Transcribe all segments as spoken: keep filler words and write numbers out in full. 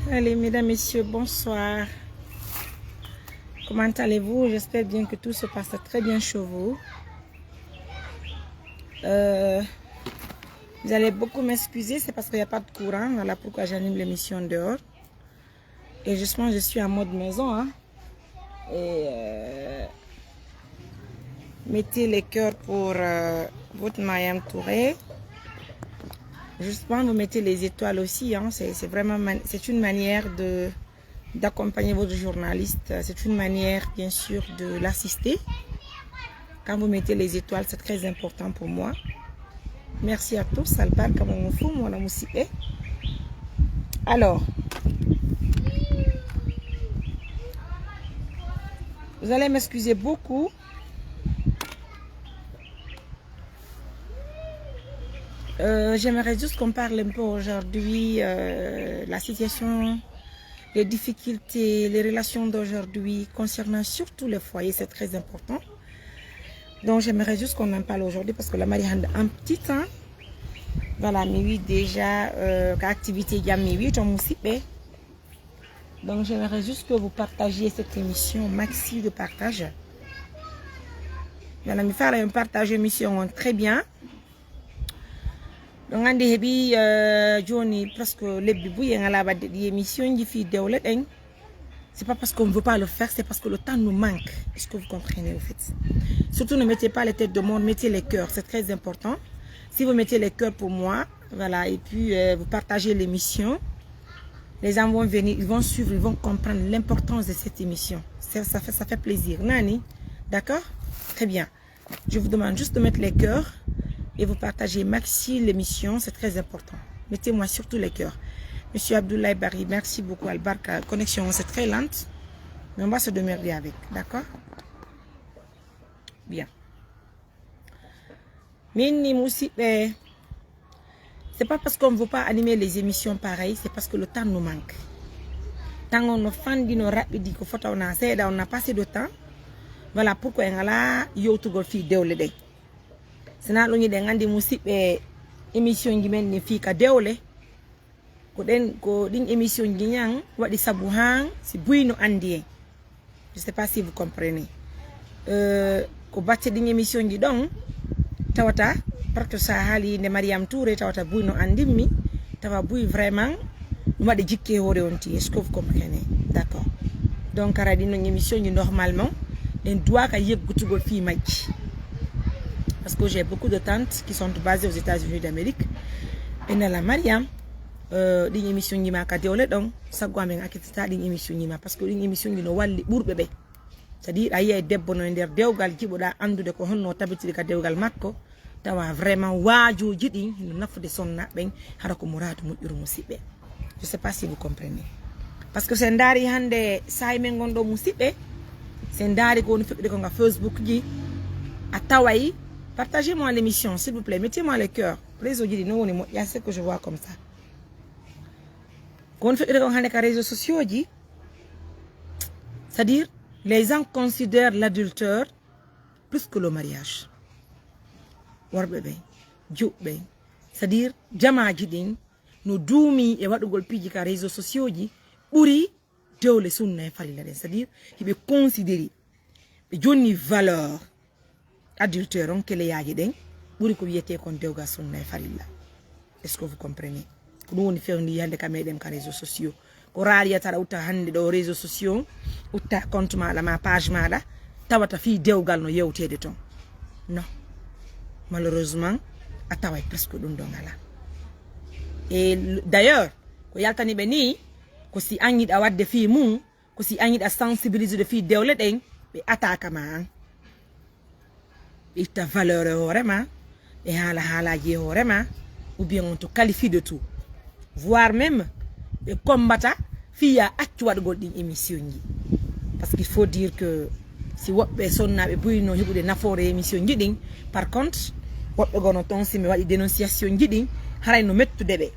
Allez, mesdames, messieurs, bonsoir. Comment allez-vous? J'espère bien que tout se passe très bien chez vous. Euh, vous allez beaucoup m'excuser, c'est parce qu'il n'y a pas de courant. Voilà pourquoi j'anime l'émission dehors. Et justement, je suis en mode maison, hein. Et euh, mettez les cœurs pour euh, votre Mariam Touré. Justement, vous mettez les étoiles aussi, hein. C'est, c'est vraiment man- c'est une manière de d'accompagner votre journaliste. C'est une manière, bien sûr, de l'assister. Quand vous mettez les étoiles, c'est très important pour moi. Merci à tous. Albarka mo mum fuu mo wona musidɓe. Alors, vous allez m'excuser beaucoup. Euh, j'aimerais juste qu'on parle un peu aujourd'hui euh, la situation, les difficultés, les relations d'aujourd'hui concernant surtout les foyers, c'est très important. Donc j'aimerais juste qu'on en parle aujourd'hui parce que la mariée a un petit temps. Voilà, mi wi déjà euh, ko activité jam mi wi to musidɓe. Donc j'aimerais juste que vous partagiez cette émission, maxi de partage. Voilà, mi fala on partage émission on très bien. Donc andi heɓi euh, joni presque lebbi buy en ala wadde ɗi émission ji fi dewle ɗen. C'est pas parce qu'on ne veut pas le faire, c'est parce que le temps nous manque. Est-ce que vous comprenez au fait? Surtout ne mettez pas les têtes de mort, mettez les cœurs, c'est très important. Si vous mettez les cœurs pour moi, voilà, et puis euh, vous partagez l'émission, les gens vont venir, ils vont suivre, ils vont comprendre l'importance de cette émission. Ça, ça fait, ça fait plaisir. Nani? D'accord? Très bien. Je vous demande juste de mettre les cœurs et vous partagez maxi l'émission, c'est très important. Mettez-moi surtout les cœurs. Monsieur Abdoulaye Barry, merci beaucoup. Albarka, connexion, c'est très lente. Mais on va se démerder avec, d'accord? Bien. Min ni musidɓe, c'est pas parce qu'on ne veut pas animer les émissions pareil, c'est parce que le temps nous manque. Tan on no fandi no raɓɓidi ko fota on a seeɗa, on a passé de temps. Voilà pourquoi en ala yewtugol fi dewle ɗen. Sina ɗum yiɗen andi musidɓe émission ji men ni fi ka dewle. Ko ɗen ko ɗin émission ji ñan waɗi sabu han si buy no andi en. Je sais pas si vous comprenez. Euh, ko batte ɗin émission ji ɗon tawata parce que sa haali nde Mariam Touré tawata buy no andimmi tawa buy vraiment no waɗi jikke hoore on ti. Est-ce que vous comprenez? D'accord. Donc ara ɗin non émission ji normalement en duwaka yeggutugol fi majji. Parce que j'ai beaucoup de tantes qui sont basées aux États-Unis d'Amérique. Et nala Mariam euh, ɗin émission ji ma ka dewle ɗon saggo amen accitata ɗin émission ji ma parce que ɗin émission ji no walli ɓurɓe ɓe. C'est-à-dire a yiyay debbo no e nder dewgal jiɓoɗa andude ko honno tabitiri ka dewgal makko tawa vraiment waajuji ɗin no nafude sonna ɓen hara ko muradu moƴƴuru musiɓɓe. Je sais pas si vous comprenez. Parce que sen daari hande saayi men gonɗo musiɓɓe sen daari ko woni feƴƴude ko nga Facebook ji a taway. Partagez moi l'émission s'il vous plaît, mettez moi le cœur. Réseau ji ɗi no woni moƴƴa c'est que je vois comme ça. Ko woni feƴƴude kon hande ka réseau sociaux ji. C'est-à-dire les gens considèrent l'adultère plus que le mariage. Worɓe ɓen juɓɓe ɓen c'est-à-dire jamaji ɗin no duumi e waɗugol piiji ka réseau sociaux ji ɓuri dewle sunna e falila ɗen c'est-à-dire hiɓe considéri ɓe jonni valeur adultère on keleyaaji ɗen ɓuri ko wiyetee kon dewgal sunna e farilla. Est-ce que vous comprenez? Ko ɗum woni fewndi hannde ka meɗen ka réseau sociaux. Ko raari yataɗa utta hannde ɗo réseau sociaux utta compte maɗa ma page maɗa tawata fii dewgal no yewteede ton. Non, malheureusement a taway presque ɗum ɗo ngala. E d'ailleurs ko yaltani ɓe ni ko si an yiɗa wadde fii mum ko si an yiɗa sensibiliser de fii dewle ɗen ɓe ataka ma an. Ɓe itta valeur e hoore ma ɓe haala haalaji e hoore ma ou bien on to qualifie de tout voire même ɓe kombata fiya accu waɗugol ɗin émission ji. Parce qu'il faut dire que si woɓɓe sonnaɓe buyno heɓude nafoore émission ji ɗin par contre woɓɓe gono ton si mi waɗi dénonciation ji ɗin haray no mettude ɓe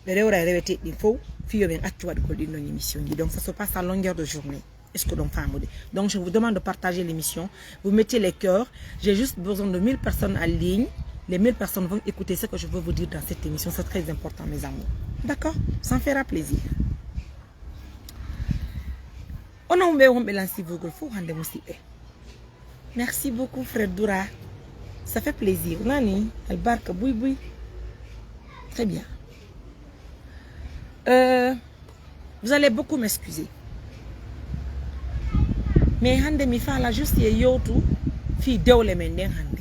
ɓe rewra e reweteɗi ɗin fof fiyo men accu waɗugol ɗin ɗon émission ji donc ça se passe à longueur de journée. Est-ce que donc famille? Donc je vous demande de partager l'émission. Vous mettez les cœurs. J'ai juste besoin de mille personnes en ligne. Les mille personnes vont écouter ce que je veux vous dire dans cette émission. C'est très important, mes amours. D'accord? Ça me fera plaisir. Onon ɓe wonɓe lan sivugol fof hannde, musidɓe. Merci beaucoup, frère Doura. Ça fait plaisir. Nani, albarka, buy buy. Très bien. Euh, vous allez beaucoup m'excuser. Mais hannde mi faala juste e yewtu fii dewle men ɗen hannde.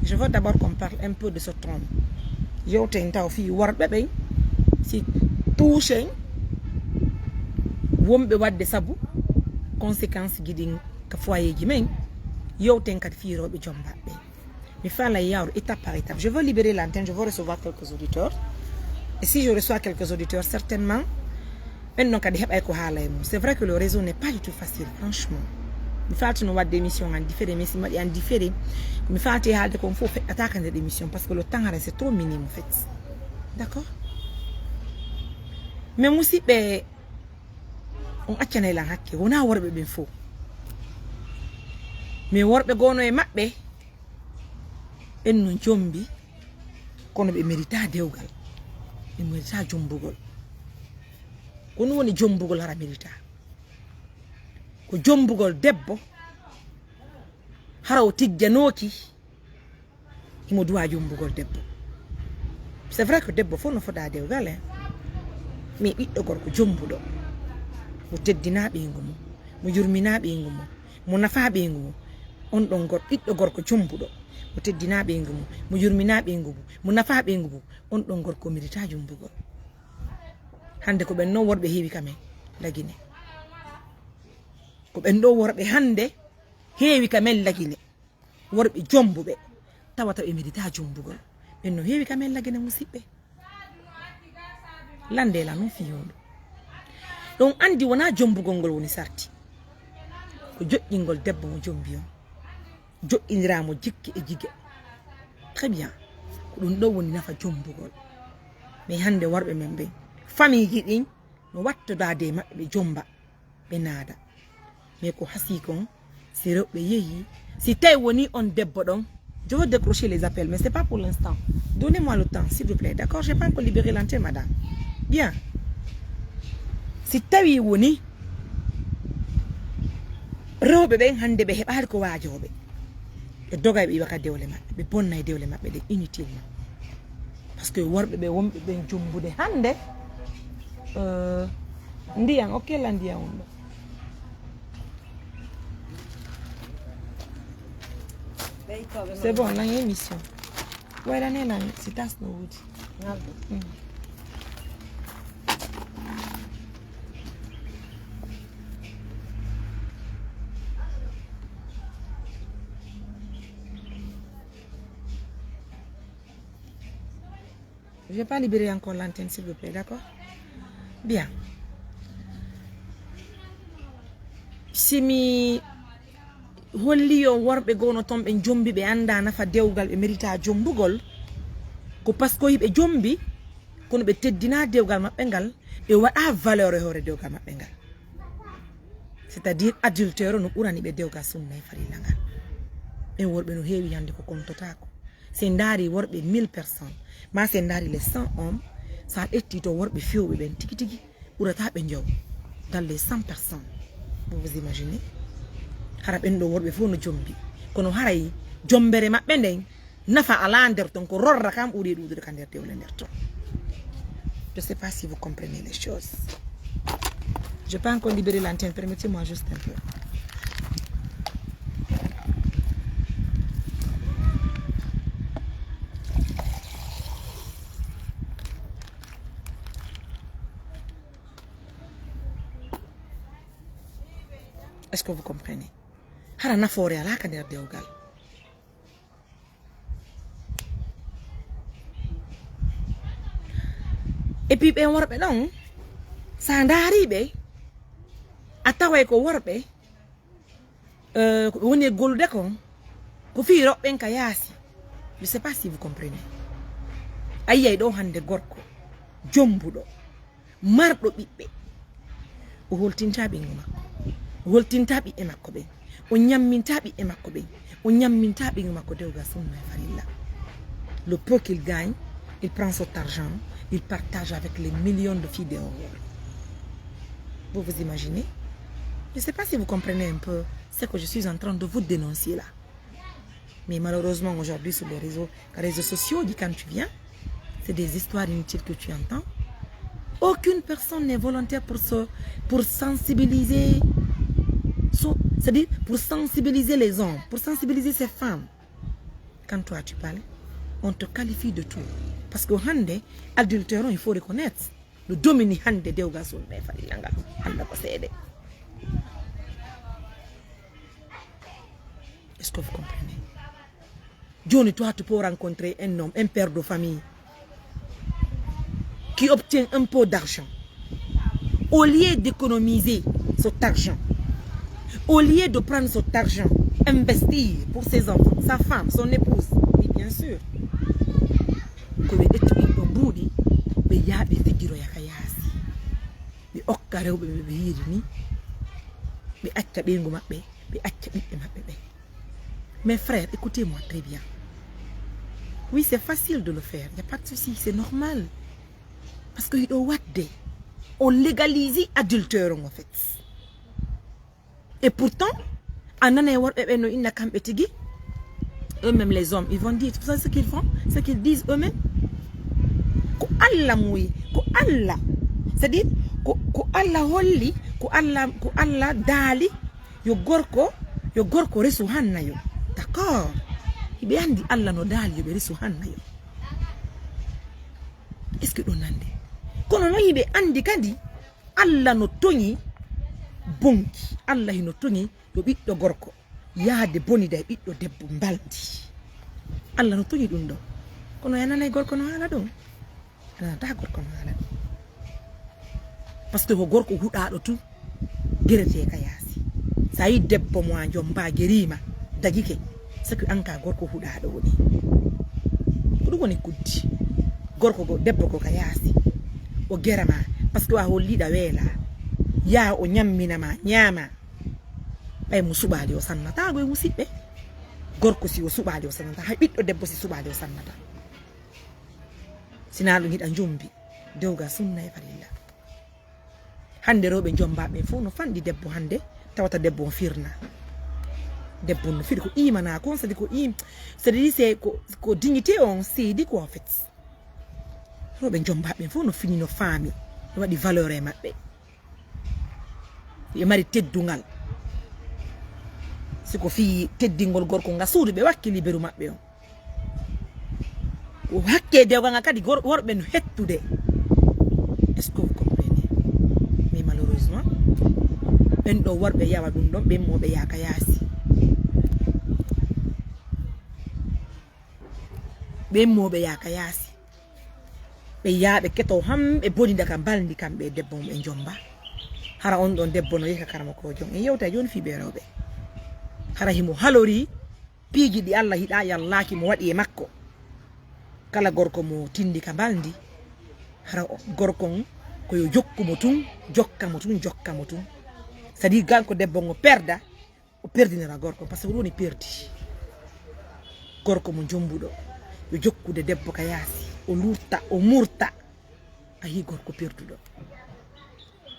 Je veux d'abord qu'on parle un peu de ce trauma. Yewten taw fii worɓe ɓen, si touche en, wonɓe waɗde sabu conséquence ji ɗin ka foyer ji men. Yewten kadi fii rewɓe jombaaɓe ɓen. Mi faala yawru étape par étape. Je veux libérer l'antenne, je veux recevoir quelques auditeurs. Et si je reçois quelques auditeurs, certainement, ɓen ɗon kadi heɓay ko haala e mum. C'est vrai que le réseau n'est pas du tout facile, franchement. Mi faaltino waɗde émission en différé, mais si mi waɗi en différé, ko mi faalti haalde kon fof feƴƴata ka nder émission, parce que le temps haray c'est trop minime, en fait. D'accord? Mais musidɓe, on accanay lan hakke, wona worɓe ɓen fof. Mais worɓe goono e maɓɓe, ɓen no jombi, kono ɓe mérita dewgal, ɓe mérita jombugol. Ko ɗum woni jombugol, hara mérita. Ko jombugol debbo, hara o tijjanooki, himo duwa jombugol debbo. C'est vrai que debbo fof no foda dewgal, hein. Mais ɓiɗɗo gorko jombuɗo, mo teddina ɓeyngu mum, mo yurmina ɓeyngu mum, mo nafa ɓeyngu mum, on ɗon gor-, ɓiɗɗo gorko jombuɗo, mo teddina ɓeyngu mum, mo yurmina ɓeyngu mum, mo nafa ɓeyngu mum, on ɗon gorko mérita jombugol. Hannde ko ɓen ɗon worɓe heewi ka men Lagine. Ko ɓen ɗon worɓe hannde heewi ka men Lagine. Worɓe jombuɓe, tawata ɓe mérita jombugol. Ɓen no heewi ka men Lagine, musidɓe. Lande lan non fii honɗun. Ɗon anndi wonaa jombugol ngol woni sarti. Ko joƴƴingol debbo mo jombi on. Joƴƴindiraa mo jikke e jige. Très bien. Ko ɗum ɗon woni nafa jombugol. Mais hannde worɓe men ɓen, famille ji ɗin no wattodaade e maɓɓe, ɓe jomba, ɓe naada. Mais ko hasii kon, si rewɓe yehi, si tawi woni on debbo ɗon, je veux décrocher les appels, mais c'est pas pour l'instant. Donnez-moi le temps, s'il vous plaît. D'accord? J'ai pas encore libéré l'antenne, madame. Bien. Si tawi woni rewɓe ɓen hannde ɓe heɓaali ko waajooɓe, ɓe dogay ɓe iwa ka dewle maɓɓe, ɓe bonnay dewle maɓɓe ɗen inutilement. Parce que worɓe ɓe wonɓe ɓen jombude hannde, euh, ndiyan, ok, la ndiyan on ɗo. C'est bon, lan émission. Wayla ne lan si tas no wuti. Mm. Je vais pas libérer encore l'antenne, s'il vous plaît, d'accord? Bien. Si mi holli yo worɓe goo no ton ɓe jombi, ɓe annda nafa dewgal, ɓe mérita jombugol, ko parce que hiɓe jombi, kono ɓe teddina dewgal maɓɓe ngal, ɓe waɗa valeur e hoore dewgal maɓɓe ngal. C'est-à-dire adultère no ɓurani ɓe dewgal sunna e farilla ngal. Ɓen worɓe no heewi hannde ko kontotaako. Si en ndaari worɓe mille personnes, ma si en ndaari les cent hommes, so a ƴetti to worɓe fewɓe ɓen tigi tigi, ɓurata ɓe njowo dans les cent personnes. Vous vous imaginez? Hara ɓen ɗo worɓe fof no jombi. Kono haray jombere maɓɓe nden, nafa alaa nder ton, ko rorra kan ɓuri ɗuuɗude ka nder dewle nder ton. Je sais pas si vous comprenez les choses. Je peux encore libérer l'antenne, permettez-moi juste un peu. Est-ce que vous comprenez? Hara nafoore alaa ka nder dewgal. Et puis ɓen worɓe ɗon, sa ndaari ɓe, a taway ko worɓe, euh, ko ɓe woni e gollude kon, ko fii rewɓe ɓen ka yaasi. Je sais pas si vous comprenez. A yiyay ɗo hannde gorko jombuɗo, marɗo ɓiɓɓe, o holtinta ɓiɓɓe makko, o holtinta ɓiɓɓe makko ɓen, o ñamminta ɓiɓɓe makko ɓen, o ñamminta ɓiɓɓe makko dewgal sunna e farilla. Le peu qu'il gagne, il prend cet argent, il partage avec les millions de filles dehors. Vous vous imaginez? Je ne sais pas si vous comprenez un peu ce que je suis en train de vous dénoncer là. Mais malheureusement, aujourd'hui, sur les réseaux, les réseaux sociaux, quand tu viens, c'est des histoires inutiles que tu entends. Aucune personne n'est volontaire pour, se, pour sensibiliser, c'est-à-dire pour sensibiliser les hommes, pour sensibiliser ces femmes. Quand toi tu parles, on te qualifie de tout. Parce que hande, adultère, il faut reconnaître. No domini hande dewgal sunna e farilla ngal. Hande ko seede. Est-ce que vous comprenez? Joni, toi, tu peux rencontrer un homme, un père de famille, qui obtient un peu d'argent. Au lieu d'économiser cet argent, au lieu de prendre cet argent, investir pour ses enfants, sa femme, son épouse, oui, bien sûr. Ko ɓe ƴetti ɓiɗɗo mbuuɗi, ɓe yaha ɓe figiroya ka yaasi. Ɓe okka rewɓe ɓe ɓe yiɗi ni. Ɓe acca ɓeyngu maɓɓe, ɓe acca ɓiɓɓe maɓɓe ɓe. Mes frères, écoutez-moi très bien. Oui, c'est facile de le faire. Il n'y a pas de souci, c'est normal. Parce que hiɗo waɗde, on légalise adultère en fait. Et pourtant, a nanay worɓe ɓe no inna kamɓe tigi. Eux-mêmes, les hommes, ils vont dire, vous savez ce qu'ils font, ce qu'ils disent eux-mêmes? Ko Allah muuyi, ko Allah, c'est-à-dire ko, ko Allah holli, ko Allah, ko Allah daali yo gorko, yo gorko resu hannayo. D'accord? Hiɓe andi Allah no daali yo ɓe resu hannayo. Est-ce que ɗum nande? Kono noon hiɓe andi kadi Allah no toñi bonki. Allah hino toñi yo ɓiɗɗo gorko yaade bonida e ɓiɗɗo debbo mbaldi. Allah no toñi ɗum ɗo. Kono a nanay gorko no haala ɗum. A nanata gorko no haala ɗum. Parce que ko gorko huɗaaɗo tun gerete ka yaasi. So a yi debbo mo a jomba gerima dagike, c'est que an ka gorko huɗaaɗo woni. Ko ɗum woni kuddi. Gorko go, debbo go ka yaasi. O gerama. Parce que a holliɗa weela. Yaa o ñammina ma, ñaama. Ɓay mo suɓaali o sannata go e musiɓɓe. Gorko si o suɓaali o sannata. Hay ɓiɗɗo debbo si suɓaali o sannata. Sina ɗum hiɗa jombi. Dewgal sunna e farilla. Hande rewɓe jombaɓe fof no fanɗi debbo hande, tawata debbo on firna. Debbo on no fiɗi ko imana kon, c'est-à-dire ko im, c'est-à-dire c'est ko, ko dignité on seedi quoi en fait. Rewɓe jombaɓe fof no fini, no faami, no waɗi valeur e maɓɓe. Ɓe mari teddungal. Si ko fii teddingol gorko nga suudu ɓe wakkili beru maɓɓe on. Ko hakke dewgal ngal kadi gor-, worɓe no hettude. Est-ce que vous comprenez? Mais malheureusement, ɓen ɗo worɓe yawa ɗum ɗon, ɓen mo ɓe yaaka yaasi. Ɓen mo ɓe yaaka yaasi. Ɓe yaa ɓe keto ham, ɓe bonida ka mbalndi kamɓe e debbo mum e jomba. Hara on ɗon debbo no yeka karama ko jon. En yewta jooni fii ɓe rewɓe. Hara himo halori piiji ɗi Allah hiɗa yallaaki mo waɗi e makko. Kala gorko mo tindi ka mbalndi, hara o-, gorko on ko yo jokku mo tun, jokka mo tun, jokka mo tun. C'est-à-dire ganko debbo ngo perda, o perdinora gorko, parce que ɗum woni perdi. Gorko mo jombuɗo, yo jokkude debbo ka yaasi, o lurta, o murta. A yi gorko perduɗo.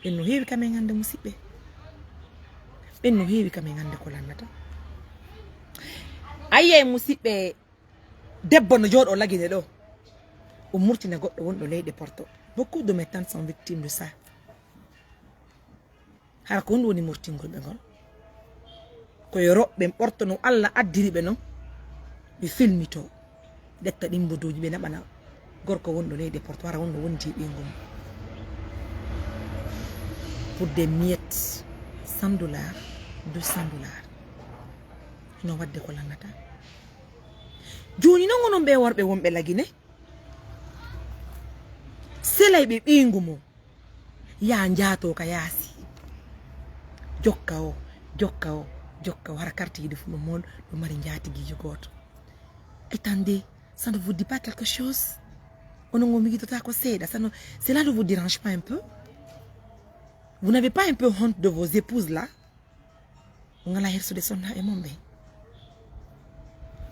Ɓen no heewi kam en hannde, musiɓɓe. Ɓen no heewi kam en hannde ko lannata. Ayi, musiɓɓe, debbo no jooɗo lagine ɗo. O murtina goɗɗo wonɗo leyɗe Porto. Beaucoup de mes tantes sont victimes de ça. Hara ko honɗum woni murtingol ɓe ngol? Ko yo rewɓe ɓorto no Allah addiri ɓe non, ɓe filmito, ɓe ƴetta ɗin mboduuji, ɓe naɓana gorko wonɗo leyɗe Porto, hara wonɗo wondi e ɓeyngu mum. Pour des miettes, cent dollars, deux cents dollars. Hino waɗde ko lannata. Jooni non, onon ɓe worɓe wonɓe lagine, selay ɓe ɓeyngu mum. Yaa njaatoo ka yaasi. Jokka o, jokka o, jokka o. Hara kartiiji ɗi fof no mool, no mari njaatigiijo gooto. Attendez, ça ne vous dit pas quelque chose? Onon ngo mi yiɗotaako seeɗa. Ça ne, cela ne vous dérange pas un peu? Vous n'avez pas un peu honte de vos épouses là? On ngalaa hirsude sonnaaɓe mon ɓen.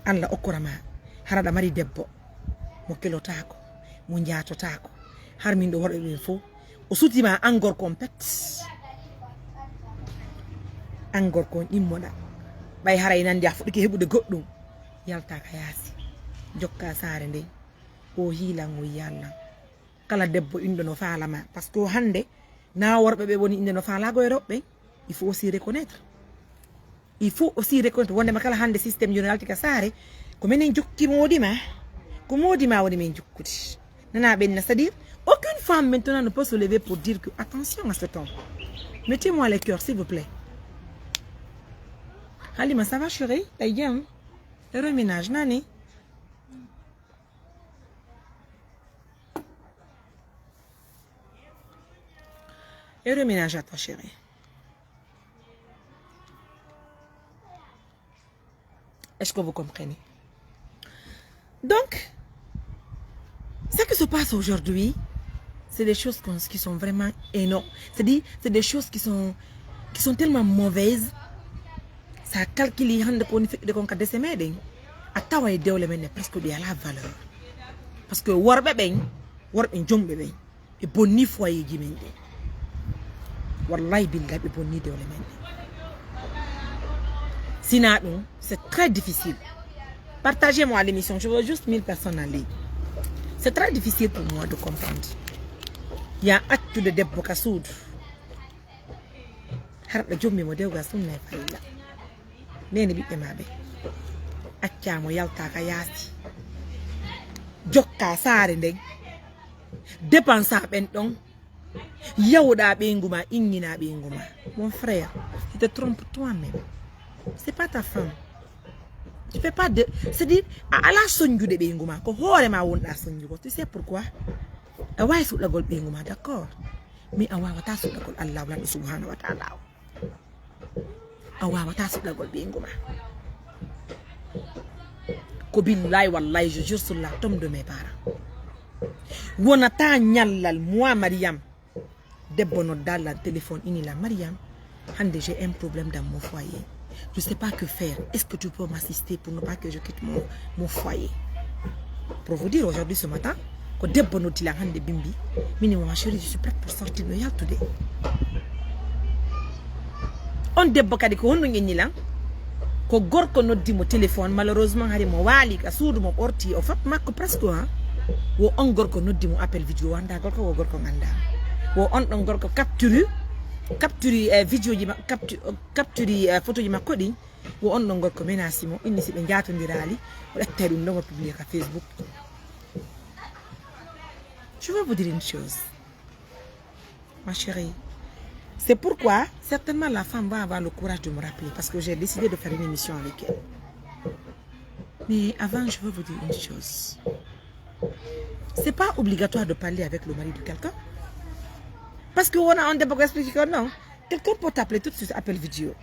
Allah okkora ma, hara aɗa mari debbo mo kelotaako, mo njaatotaako. Har min ɗo worɓe ɓen fof, o suti ma an gorko on pet. An gorko on, immoɗa. Ɓay haray nandi a fuɗɗike heɓude goɗɗum, yalta ka yaasi, jokka saare nden. O hiilan, o yiyan lan. Kala debbo inɗo no faalama, parce que hande na worɓe ɓe woni inɗo no faalago e rewɓe. Il faut aussi reconnaître, il faut aussi reconnaître wondema kala hande système joni alti ka saare, ko menen jokki moodi ma. Ko moodi ma woni men jokkude. Nana ɓenna, c'est-à-dire, aucune femme maintenant ne peut se lever pour dire que attention à cet homme. Mettez-moi les cœurs, s'il vous plaît. Halima, ça va, chérie? Ay jam. Heureux ménage, nani? Heureux ménage à toi, chérie. Est-ce que vous comprenez? Donc, ce qui se passe aujourd'hui, c'est des choses qu'on- qui sont vraiment énormes. C'est-à-dire, c'est des choses qui sont, qui sont tellement mauvaises. Sa calcule hande ko woni feƴƴude kon ka dese meɗen, a tawa e dewle men ne presque ɗi ala valeur. Parce que worɓe ɓen, worɓe jomɓe ɓen, ɓe bonni foyer ji men ɗin. Wallahi billahi ɓe bonni dewle men ɗin. Sina ɗum, c'est très difficile. Partagez-moi l'émission, je veux juste mille personnes en ligne. C'est très difficile pour moi de comprendre. Ya accude debbo ka suudu. Harɗo jommi mo dewgal sunna e farilla. Nene ɓiɓɓe ma ɓe. Accamo yalta ka yaasi. Jokka saare nden. Dépensa ɓen ɗon. Yawoɗa ɓeyngu ma, inñina ɓeyngu ma. Mon frère, tu te trompes toi-même. C'est pas ta femme. Tu fais pas de, c'est-à-dire, a ala sonjude ɓeyngu ma, ko hoore ma wonɗa sonjugo. Tu sais pourquoi? A wawi suɗɗagol ɓeyngu ma, d'accord. Mais a wawata suɗɗagol Allah lanɗo subhanahu wa ta'ala o. A wawata suɗɗagol ɓeyngu ma. Ko billahi wallahi, je jure sur la tombe de mes parents. Wonata ñallal, moi Mariam. Debbo nodda lan téléphone, ini lan, Mariam, hande j'ai un problème dans mon foyer. Je sais pas que faire. Est-ce que tu peux m'assister pour ne pas que je quitte mon, mon foyer? Pour vous dire, aujourd'hui, ce matin, ko debbo noddi lan hande bimbi. Mini, ma chérie, je suis prête pour sortir, no yaltude. On debbo kadi ko honno ñenni lan? Ko gorko noddi mo téléphone, malheureusement hari mo waali ka suudu, mo ɓorti, o fap makko presque, ha. Wo on gorko noddi mo appel vidéo, wanda gorko, wo gorko nganda. Wo on ɗon gorko capture, capture, eh, vidéo ji ma-, captu-, capture, eh, photo ji makko ɗi. Wo on ɗon gorko menasi mo, inni si ɓe jaatondirali, o ƴetta ɗum ɗon o publie ka Facebook. Je vais vous dire une chose, ma chérie. C'est pourquoi certainement la femme va avoir le courage de me rappeler parce que j'ai décidé de faire une émission avec elle. Mais avant, je veux vous dire une chose. C'est pas obligatoire de parler avec le mari de quelqu'un. Parce que on a un débat expliqué que non. Quelqu'un peut t'appeler tout de suite, appel vidéo.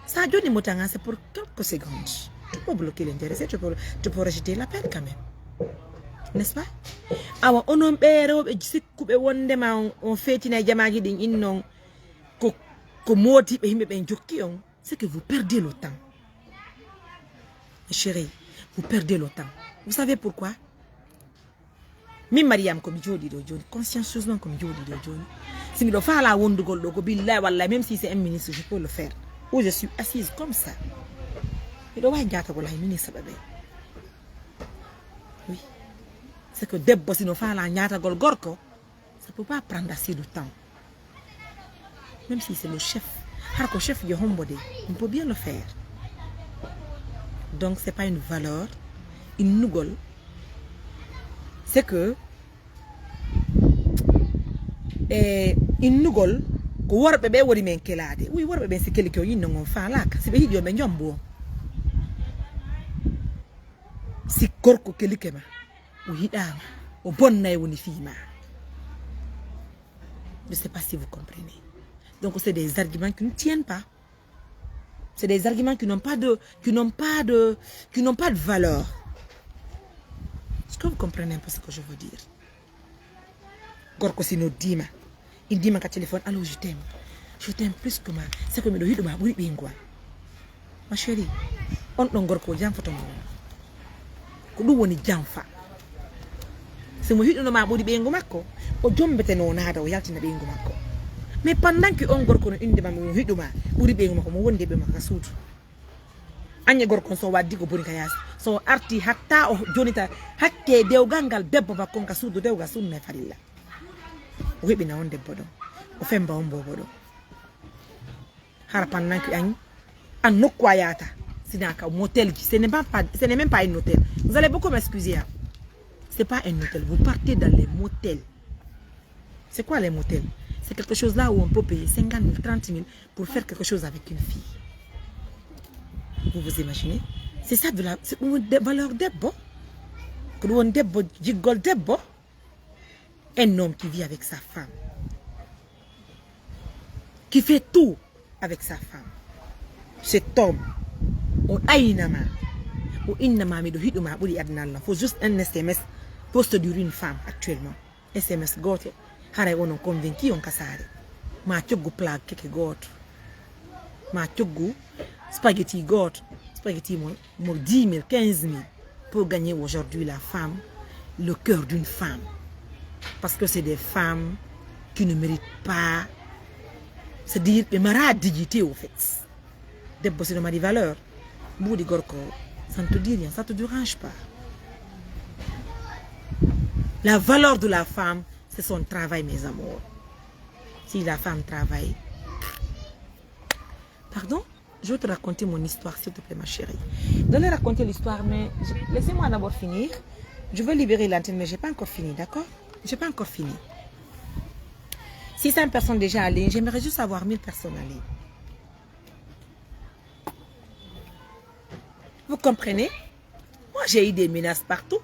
Ça, Johnny Motanga, c'est pour quelques secondes. Tu peux bloquer l'intéressé, tu peux, tu peux rejeter l'appel quand même. N'est-ce pas? Awa, onon ɓe rewɓe sikkuɓe wondema on, on feetina e jamaaji ɗin innon ko, ko mootiɓe yimɓe ɓen jokki on, c'est que vous perdez le temps. Chérie, vous perdez le temps. Vous savez pourquoi? Min Mariam, ko mi jooɗi ɗo jooni, consciencieusement ko mi jooɗi ɗo jooni. Si miɗo faala wondugol ɗo, ko billahi wallahi, même si c'est un ministre, je peux le faire. Ou je suis assise comme ça. Miɗo wawi jaatagol hay ministre ɓe ɓe. Oui. C'est que debbo sino faala ñaatagol gorko, ça peut pas prendre assez de temps. Même si c'est le chef. Hara ko chef je hombo de, on peut bien le faire. Donc c'est pas une valeur. Innugol, c'est que, e innugol ko worɓe ɓe woni men kelaade. Wi worɓe ɓen si kelike o yinno ngon faalaka. Si ɓe yiɗi o ɓe jombo on. Si gorko kelike ma, o yiɗama, o bonnay woni fii ma. Je sais pas si vous comprenez. Donc c'est des arguments qui ne tiennent pas. C'est des arguments qui n'ont pas de, qui n'ont pas de, qui n'ont pas de valeur. Est-ce que vous comprenez un peu ce que je veux dire? Gorko si noddima, indima ka téléphone, allo, je t'aime. Je t'aime plus que ma. C'est que miɗo yiɗuma ɓuri ɓeyngu am. Ma chérie, on ɗon gorko o janfoto mo. Ko ɗum woni janfa. Si mo yiɗuno ma ɓuri ɓeyngu makko, o jombeteno naada o yaltina ɓeyngu makko. Mais pendant que on gorko no innde ma, mo hiɗuma, ɓuri ɓeyngu makko, mo wondi e ɓe makko ka suudu. Añe gorko on, so waddi ko boni ka yaasi. So arti hatta o jonita hakke dewgal ngal debbo makko on ka suudu, dewgal sunna e farilla. O heɓina on debbo ɗon. O femba on boobo ɗon. Hara pendant que an, an nokku a yahata. Sina ka motel ji. Ce n'est même pas, ce n'est même pas un hôtel. Vous allez beaucoup m'excuser, hein. C'est pas un hôtel. Vous partez dans les motels. C'est quoi les motels? C'est quelque chose là où on peut payer cinquante mille, trente mille pour faire quelque chose avec une fille. Vous vous imaginez? C'est ça de la, c'est une de-, valeur debbo. Ko ɗum woni debbo, jiggol debbo. Un homme qui vit avec sa femme, qui fait tout avec sa femme. Cet homme, o aynama, o innama, miɗo hiɗuma, ɓuri aduna Allah. Faut juste un S M S pour séduire une femme actuellement. S M S gooto, haray onon convaincu on ka saare. Ma coggu plaque keke gooto. Ma coggu spaghetti gooto. Spaghetti mo, mo dix mille, quinze mille. Pour gagner aujourd'hui la femme, le cœur d'une femme. Parce que c'est des femmes qui ne méritent pas, c'est-à-dire, ɓe mara dignité, au fait. Debbo sino mari valeur, mbuuɗi gorko, ça ne te dit rien, ça te dérange pas. La valeur de la femme, c'est son travail, mes amours. Si la femme travaille, pardon, je vais te raconter mon histoire, s'il te plaît, ma chérie. Je vais raconter l'histoire, mais je- laissez-moi d'abord finir. Je vais libérer l'antenne, mais j'ai pas encore fini, d'accord? J'ai pas encore fini. Six cents personnes déjà en ligne, j'aimerais juste avoir mille personnes en ligne. Vous comprenez? Moi, j'ai eu des menaces partout.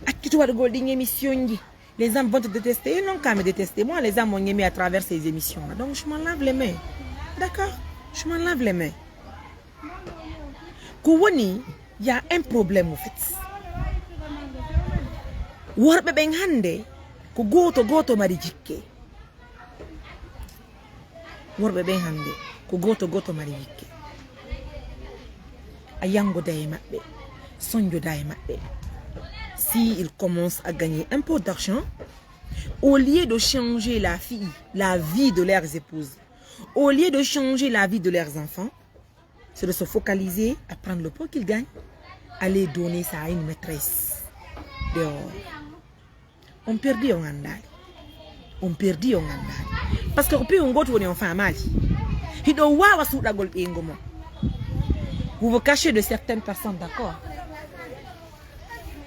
Accitu waɗugol ɗin émission ji. Les gens vont te détester. Et non, quand me détester, moi, les gens m'ont aimé à travers ces émissions-là. Donc, je m'en lave les mains. D'accord? Je m'en lave les mains. Ko woni, il y a un problème, au fait. Worɓe ɓen hannde, ko gooto gooto mari jikke. Worɓe ɓen hannde, ko gooto gooto mari jikke. A yangoda e maɓɓe, sonjoda e maɓɓe. Si ils commencent à gagner un peu d'argent, au lieu de changer la fille, la vie de leurs épouses, au lieu de changer la vie de leurs enfants, c'est de se focaliser à prendre le peu qu'ils gagnent, aller donner ça à une maîtresse dehors. On perdi, on andaali. On perdi, on andaali. Parce que ko piiw ngootu woni, on faamaali. Hiɗo waawa suuɗagol ɓeyngu mo. Vous vous cachez de certaines personnes, d'accord.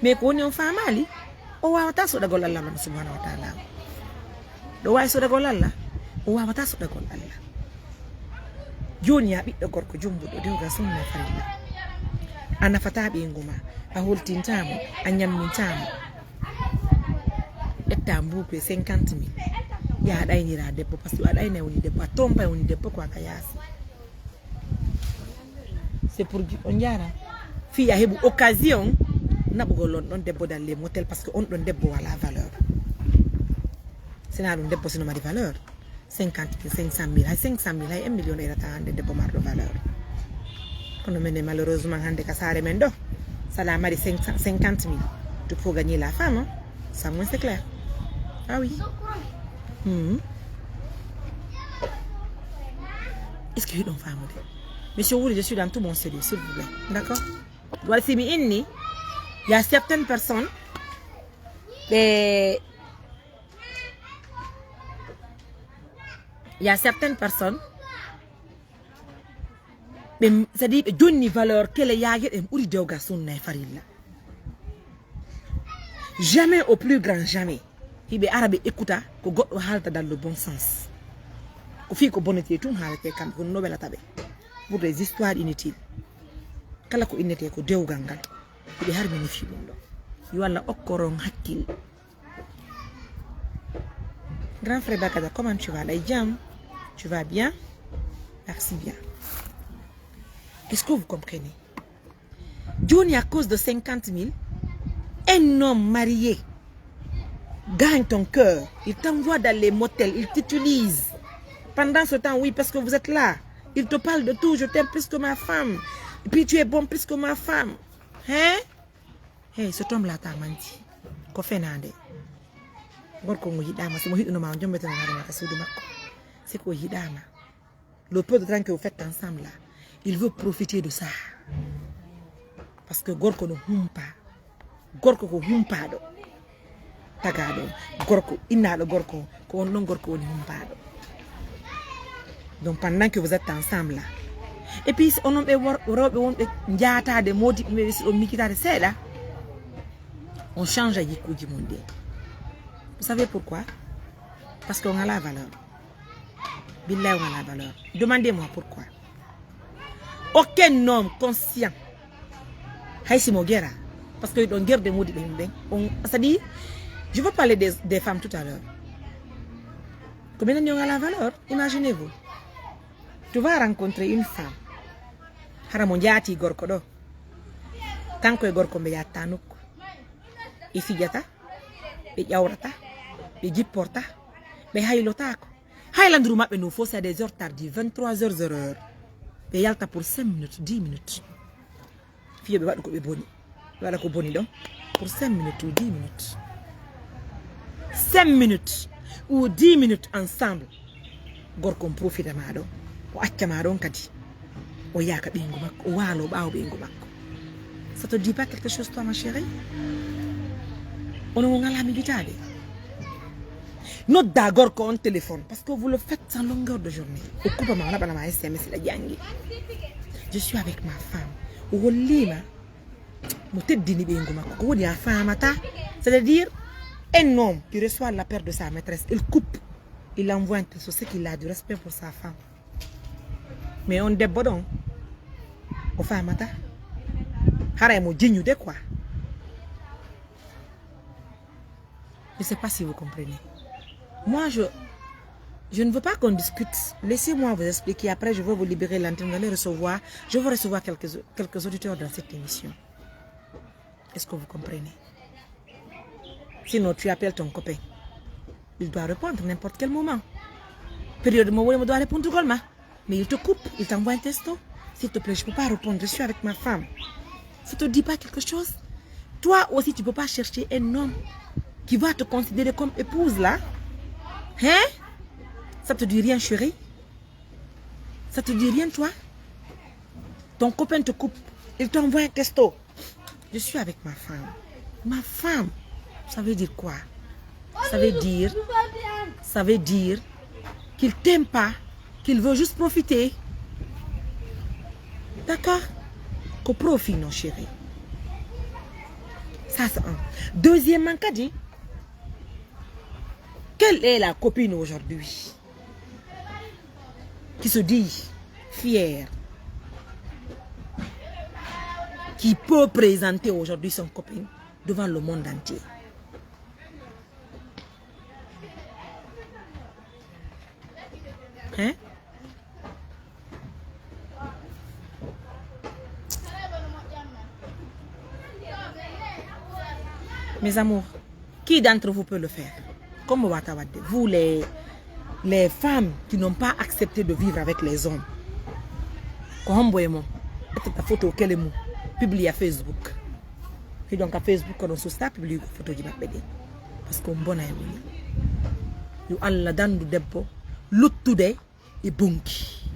Mais ko woni, on faamaali, o waawataa suuɗagol Allah subhanahu wa ta'ala. Ɗo waawi suuɗagol Allah, o waawataa suuɗagol Allah. Jooni, ya ɓiɗɗo gorko jumbuɗo, dewgal sunna farilla. A nafataa ɓeyngu ma, a holtintaa mo, a ñammintaa mo. Ƴetta mbuupi e cinquante mille. Ya a ɗaynira debbo, parce que a ɗayna woni debbo, a tompa woni debbo ko a ka yaasi. C'est pour dire, on jaara. Fii a heɓu occasion naɓugol on ɗon debbo dans les motels, parce que on ɗon debbo wala valeur. Sina ɗum debbo sino mari valeur. Cinquante mille, cinq cent mille, hay cinq cent mille, hay un million ɗaynata hannde debbo marɗo valeur. Kono minen, malheureusement, hannde ka saare men ɗo, so a mari cinq cent, cinquante mille, tu peux gagner la femme, hein. Ça, moi, c'est clair. Ah oui. Mhm. Est-ce que hiɗon faamude? Monsieur Wuri, je suis dans tout mon sérieux, s'il vous plaît. D'accord? Wala si mi inni, il y a certaines personnes, ɓe, il y a certaines personnes, ɓe, c'est-à-dire ɓe jonni valeur kele yaageɗen ɓuri dewgal sunna e farilla. Jamais, au plus grand jamais, hiɓe ara ɓe écouta ko goɗɗo haalta dans le bon sens. Ko fii ko bonete tun haalete kamɓe, kono no welata ɓe. Pour des histoires inutiles. Kala ko innete ko dewgal ngal, hiɓe harmini fii ɗum ɗo. Yo Allah okkor on hakkil. Grand frère Bagada, comment tu vas? Aɗa e jam? Tu vas bien? Merci bien. Est-ce que vous comprenez? Jooni, à cause de cinquante mille, un homme marié gagne ton cœur. Il t'envoie dans les motels, il t'utilise. Pendant ce temps, oui, parce que vous êtes là, il te parle de tout. Je t'aime plus que ma femme. Et puis tu es bon plus que ma femme. Hein? Hey, cet homme-là t'a menti. Ko fenaande. Gorko ngo yiɗaama, si mo yiɗuno ma, o jombeto ma, ka suudu makko. C'est que o yiɗaama. Le peu de temps que vous faites ensemble là, il veut profiter de ça. Parce que gorko no humpa. Gorko ko humpaaɗo. Tagaaɗo on. Gorko, innaaɗo gorko, ko on ɗon gorko woni humpaaɗo. Donc pendant que vous êtes ensemble là. Et puis, onon ɓe wor-, rewɓe wonɓe njaataade, moodi ɓe si ɗon miijitaade seeɗa, on change jikkuuji mon ɗin. Vous savez pourquoi? Parce que on a la valeur. Billahi, on a la valeur. Demandez-moi pourquoi. Aucun homme conscient. Hay si mo gera. Parce que ɗon gerde moodi ɓe yimɓe. On, c'est-à-dire, je vais parler des, des femmes tout à l'heure. Ko minen ni on a la valeur. Imaginez-vous. Tu vas rencontrer une femme. Hara mo njaati gorko ɗo. Kanko e gorko ɓe yatta nokku. Ɓe fijata. Ɓe ƴawrata. Ɓe jipporta. Ɓe haylotaako. Hay landuru maɓɓe no fof, c'est à des heures tardives, vingt-trois heures, zéro heure. Ɓe yalta pour cinq minutes, dix minutes. Fiyo ɓe waɗu ko ɓe boni. Ɓe waɗa ko boni ɗon. Pour cinq minutes ou dix minutes. Cinq minutes ou dix minutes ensemble. Gorko on profita ma ɗon. O acca ma ɗon kadi. O yaaka ɓeyngu makko. O waalo ɓaawo ɓeyngu makko. Ça te dit pas quelque chose, toi, ma chérie? Ono mo ngala mi gitaade. Nodda gorko on téléphone, parce que vous le faites en longueur de journée. O kuba ma, o naɓana ma S M S la janngi. Je suis avec ma femme. O hollima mo teddini ɓeyngu makko. Ko woni a faamata? C'est-à-dire, un homme qui reçoit l'appel de sa maîtresse, il coupe, il envoie un texto, c'est qu'il a du respect pour sa femme. Mais on debbo ɗon, o faamata. Haray mo jiñude quoi. Je sais pas si vous comprenez. Moi, je, je ne veux pas qu'on discute. Laissez-moi vous expliquer. Après, je vais vous libérer l'antenne. Vous allez recevoir, je vais recevoir quelques, quelques auditeurs dans cette émission. Est-ce que vous comprenez? Sinon, tu appelles ton copain. Il doit répondre n'importe quel moment. Période mo woni mo doit répondre, mais il te coupe, il t'envoie un texto. S'il te plaît, je peux pas répondre, je suis avec ma femme. Ça te dit pas quelque chose? Toi aussi, tu peux pas chercher un homme qui va te considérer comme épouse là? Hein? Ça te dit rien, chérie? Ça te dit rien, toi? Ton copain te coupe, il t'envoie un texto. Je suis avec ma femme. Ma femme, ça veut dire quoi? Ça veut dire, ça veut dire qu'il t'aime pas, qu'il veut juste profiter. D'accord? Ko profit, non, chérie. Ça, c'est un. Deuxièmement, kadi, quelle est la copine aujourd'hui qui se dit fière, qui peut présenter aujourd'hui son copain devant le monde entier? Hein? Mes amours, qui d'entre vous peut le faire? Comme wata wadde, vous les, les femmes qui n'ont pas accepté de vivre avec les hommes. Ko hombo e mon ƴettata photo kele mum, publia Facebook. Hiɗon ka Facebook ko ɗon susta publie photoji maɓɓe ɗin. Parce que on bona e woni. Yo Allah dandu debbo luttude e bonki.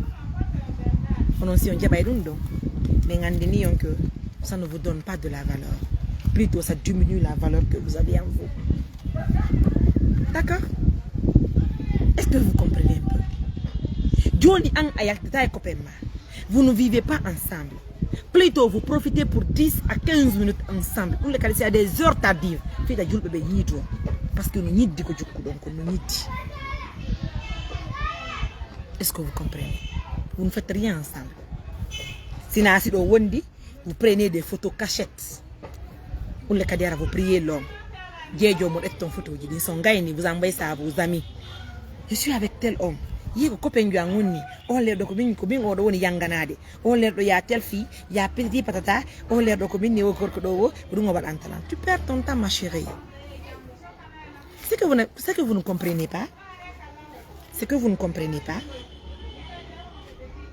Onon si on jaɓay ɗum ɗon, min anndini on que ça ne vous donne pas de la valeur. Plutôt, ça diminue la valeur que vous avez en vous. D'accord? Est-ce que vous comprenez un peu? Joni an a yaltata e copain ma. Vous ne vivez pas ensemble. Plutôt, vous profitez pour dix à quinze minutes ensemble. Ɗum le kadi, c'est à des heures tardives. Fita julɓe ɓe ñiito. Parce que no ñiddi ko jukkuɗon, ko no ñiddi. Est-ce que vous comprenez? Vous ne faites rien ensemble. Sina si ɗo wondi, vous prenez des photos cachettes. Ɗum le kadi ara, vous priez l'homme. Jeejo mo ɗetton photoji ɗin. So ngayni, vous envoyez ça à vos amis. Je suis avec tel homme. Yi ko copain jo an wonni. On leer ɗo ko min, ko min oɗo woni yanganade. On leer ɗo ya tel fille, ya petit patata. On leer ɗo ko min ni o gorko ɗo o. Ɗum o waɗanta lan. Tu perds ton temps, ma chérie. C'est que vous ne, c'est que vous ne comprenez pas. C'est que vous ne comprenez pas.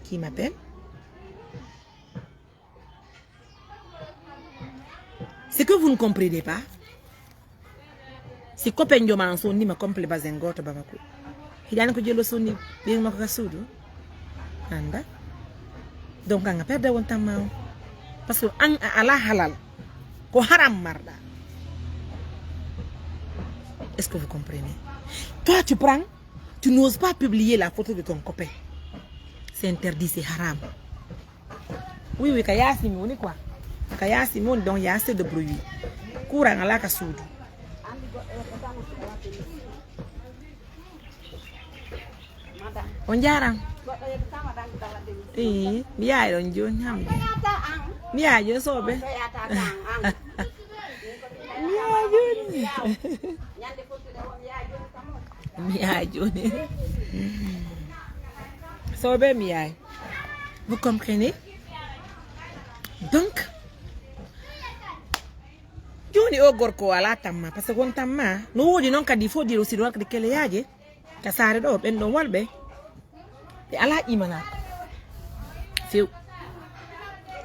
Qui m'appelle? C'est que vous ne comprenez pas. Si copain jooma an sonni ma complet basin gooto Bamako, hiɗa anndi ko jelo sonni ɓiy makko ka suudu? Annda. Donc an a perde wontan ma on. Parce que an a ala halal. Ko haram marɗa. Est-ce que vous comprenez? Toi, tu prends, tu n'oses pas publier la photo de ton copain. C'est interdit, c'est haram. Oui, oui, ka yaasi mi woni quoi. Ka yaasi mi woni, donc il y a assez de bruit. Courant ala ka suudu. On jaaraama. Ii, mi yaay ɗon jooni, haa mi jaay. Mi yaay jooni, soobe. Mi yaay jooni. Mi yaay jooni. Soobe, mi yaay. Vous comprenez? Donc, jooni o gorko o alaa tamma, parce que won tamma. No woodi noon kadi, il faut dire aussi, ɗo kadi keleyaaje ka saare ɗo, ɓen ɗon walɓe, ɓe alaa imanaaku. Few.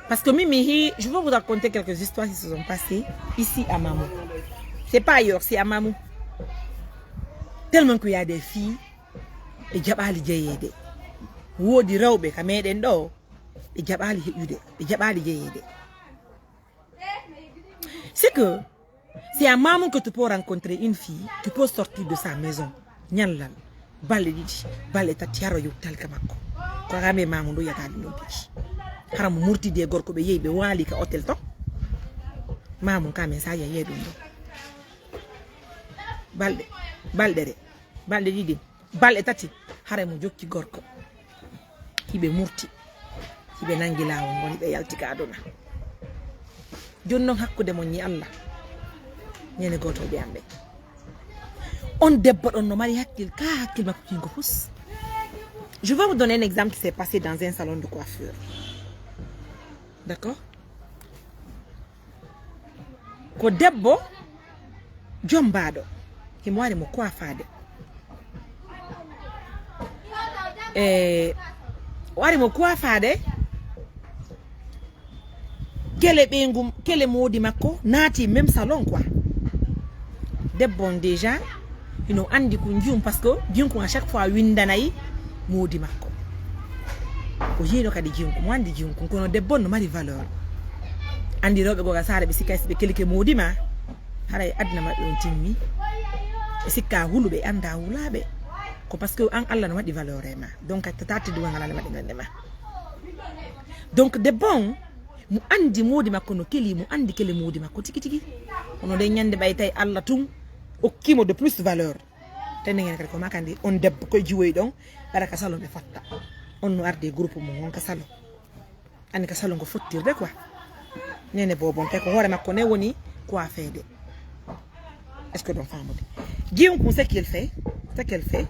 Parce que min, mi hi-, je vais vous raconter quelques histoires qui se sont passées ici à Mamou. C'est pas ailleurs, c'est à Mamou. Tellement qu'il y a des filles, ɓe jaɓaali jeyeede. Woodi rewɓe ka meɗen ɗo, ɓe jaɓaali heƴude, ɓe jaɓaali jeyeede. C'est que c'est à Mamou que tu peux rencontrer une fille, tu peux sortir de sa maison. Ñallal, balɗe ɗiɗi, balɗe tati, hara yewtitaali ka makko. Ko hara mbe Mamou ɗo yataade ɗum piiji. Hara mo murtidi e gorko, ɓe yehi, ɓe waali ka hôtel ton. Mamou ka men sa yehi ɗum ɗo. Balɗe, balɗe re, balɗe ɗiɗi, balɗe tati, haray mo jokki gorko. Hiɓe murti, hiɓe nangi laawol ngol, hiɓe yalti ka aduna. Jooni noon hakkunde mon e Allah, ñande gooto ɓe amɓe. On debbo ɗon no mari hakkil, ka hakkil makko kinko fus. Je vais vous donner un exemple qui s'est passé dans un salon de coiffure. D'accord? Ko debbo jombaaɗo, himo wari mo kuwafaade. E wari mo kuwafaade, kele ɓeyngu, kele moodi makko naati même salon quoi. Debbo on déjà, hino anndi ko jiyum, parce que jiyum kon à chaque fois winndanay moodi makko. O yiino kadi jiyum kon, mo anndi jiyum kon, kono debbo on no mari valeur. Anndi rewɓe goo ka saare, ɓe sikka si ɓe kelike moodi ma, haray aduna maɓɓe on timmi. Ɓe sikka huluɓe, annda hulaaɓe. Ko parce que an Allah no waɗi valeur e ma. Donc a tata teddugal ngal Allah waɗi ngal e ma. Donc debbo on, mo anndi moodi makko no keli, mo anndi kele moodi makko tigi tigi. Kono nden ñande ɓay tawi Allah tun okkimo de plus valeur. Tende ngen kadi ko makandi on debbo koye jiwoyi ɗon, ɓara ka salon ɓe fatta. On no arde groupe mum on ka salon. Anni ka salon ko fottirde quoi. Nene bobon tawi ko hoore makko ne woni coiffeede. Est-ce que ɗon famude? Jiyum kum ce qu'il fait, ce qu'elle fait.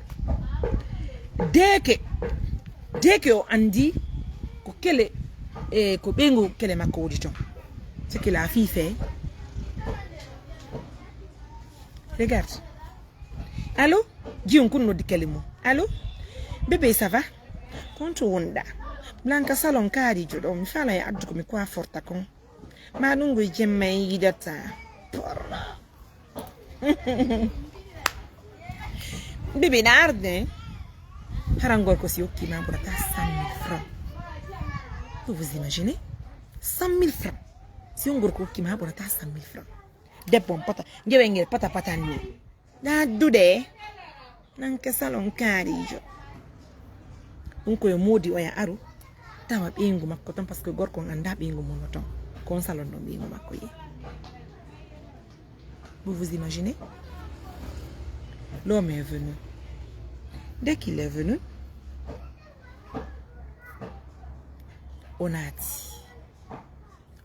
Deke, deke o anndi ko kele, e ko ɓeyngu kele makko woni ton. Ce qu'il a fii fait. Regarde. Allô? Jiyum kun noddi kele mum. Allô? Bébé, ça va? Kon to wonɗa? Blanca salon kaarijo ɗo, mi faalay addu ko mi coifforta kon. Ma ɗum ngoy jemma en yiɗata. Por. Bébé na arde. Harangol ko si hokki ma ɓurata cent mille francs. Vous vous imaginez? Cent mille francs. Si on gorko hokki ma ɓurata cent mille francs. Debbo on pata, ngewel ngel pata pata ni. Ɗa addude. Nanke salon kaarijo. Ɗum ko yo moodi oya aru. Tawa ɓeyngu makko ton, parce que gorko on annda ɓeyngu mum no ton. Ko on salon ɗon ɓeyngu makko yehi. Vous vous imaginez? L'homme est venu. Dès qu'il est venu, o naati.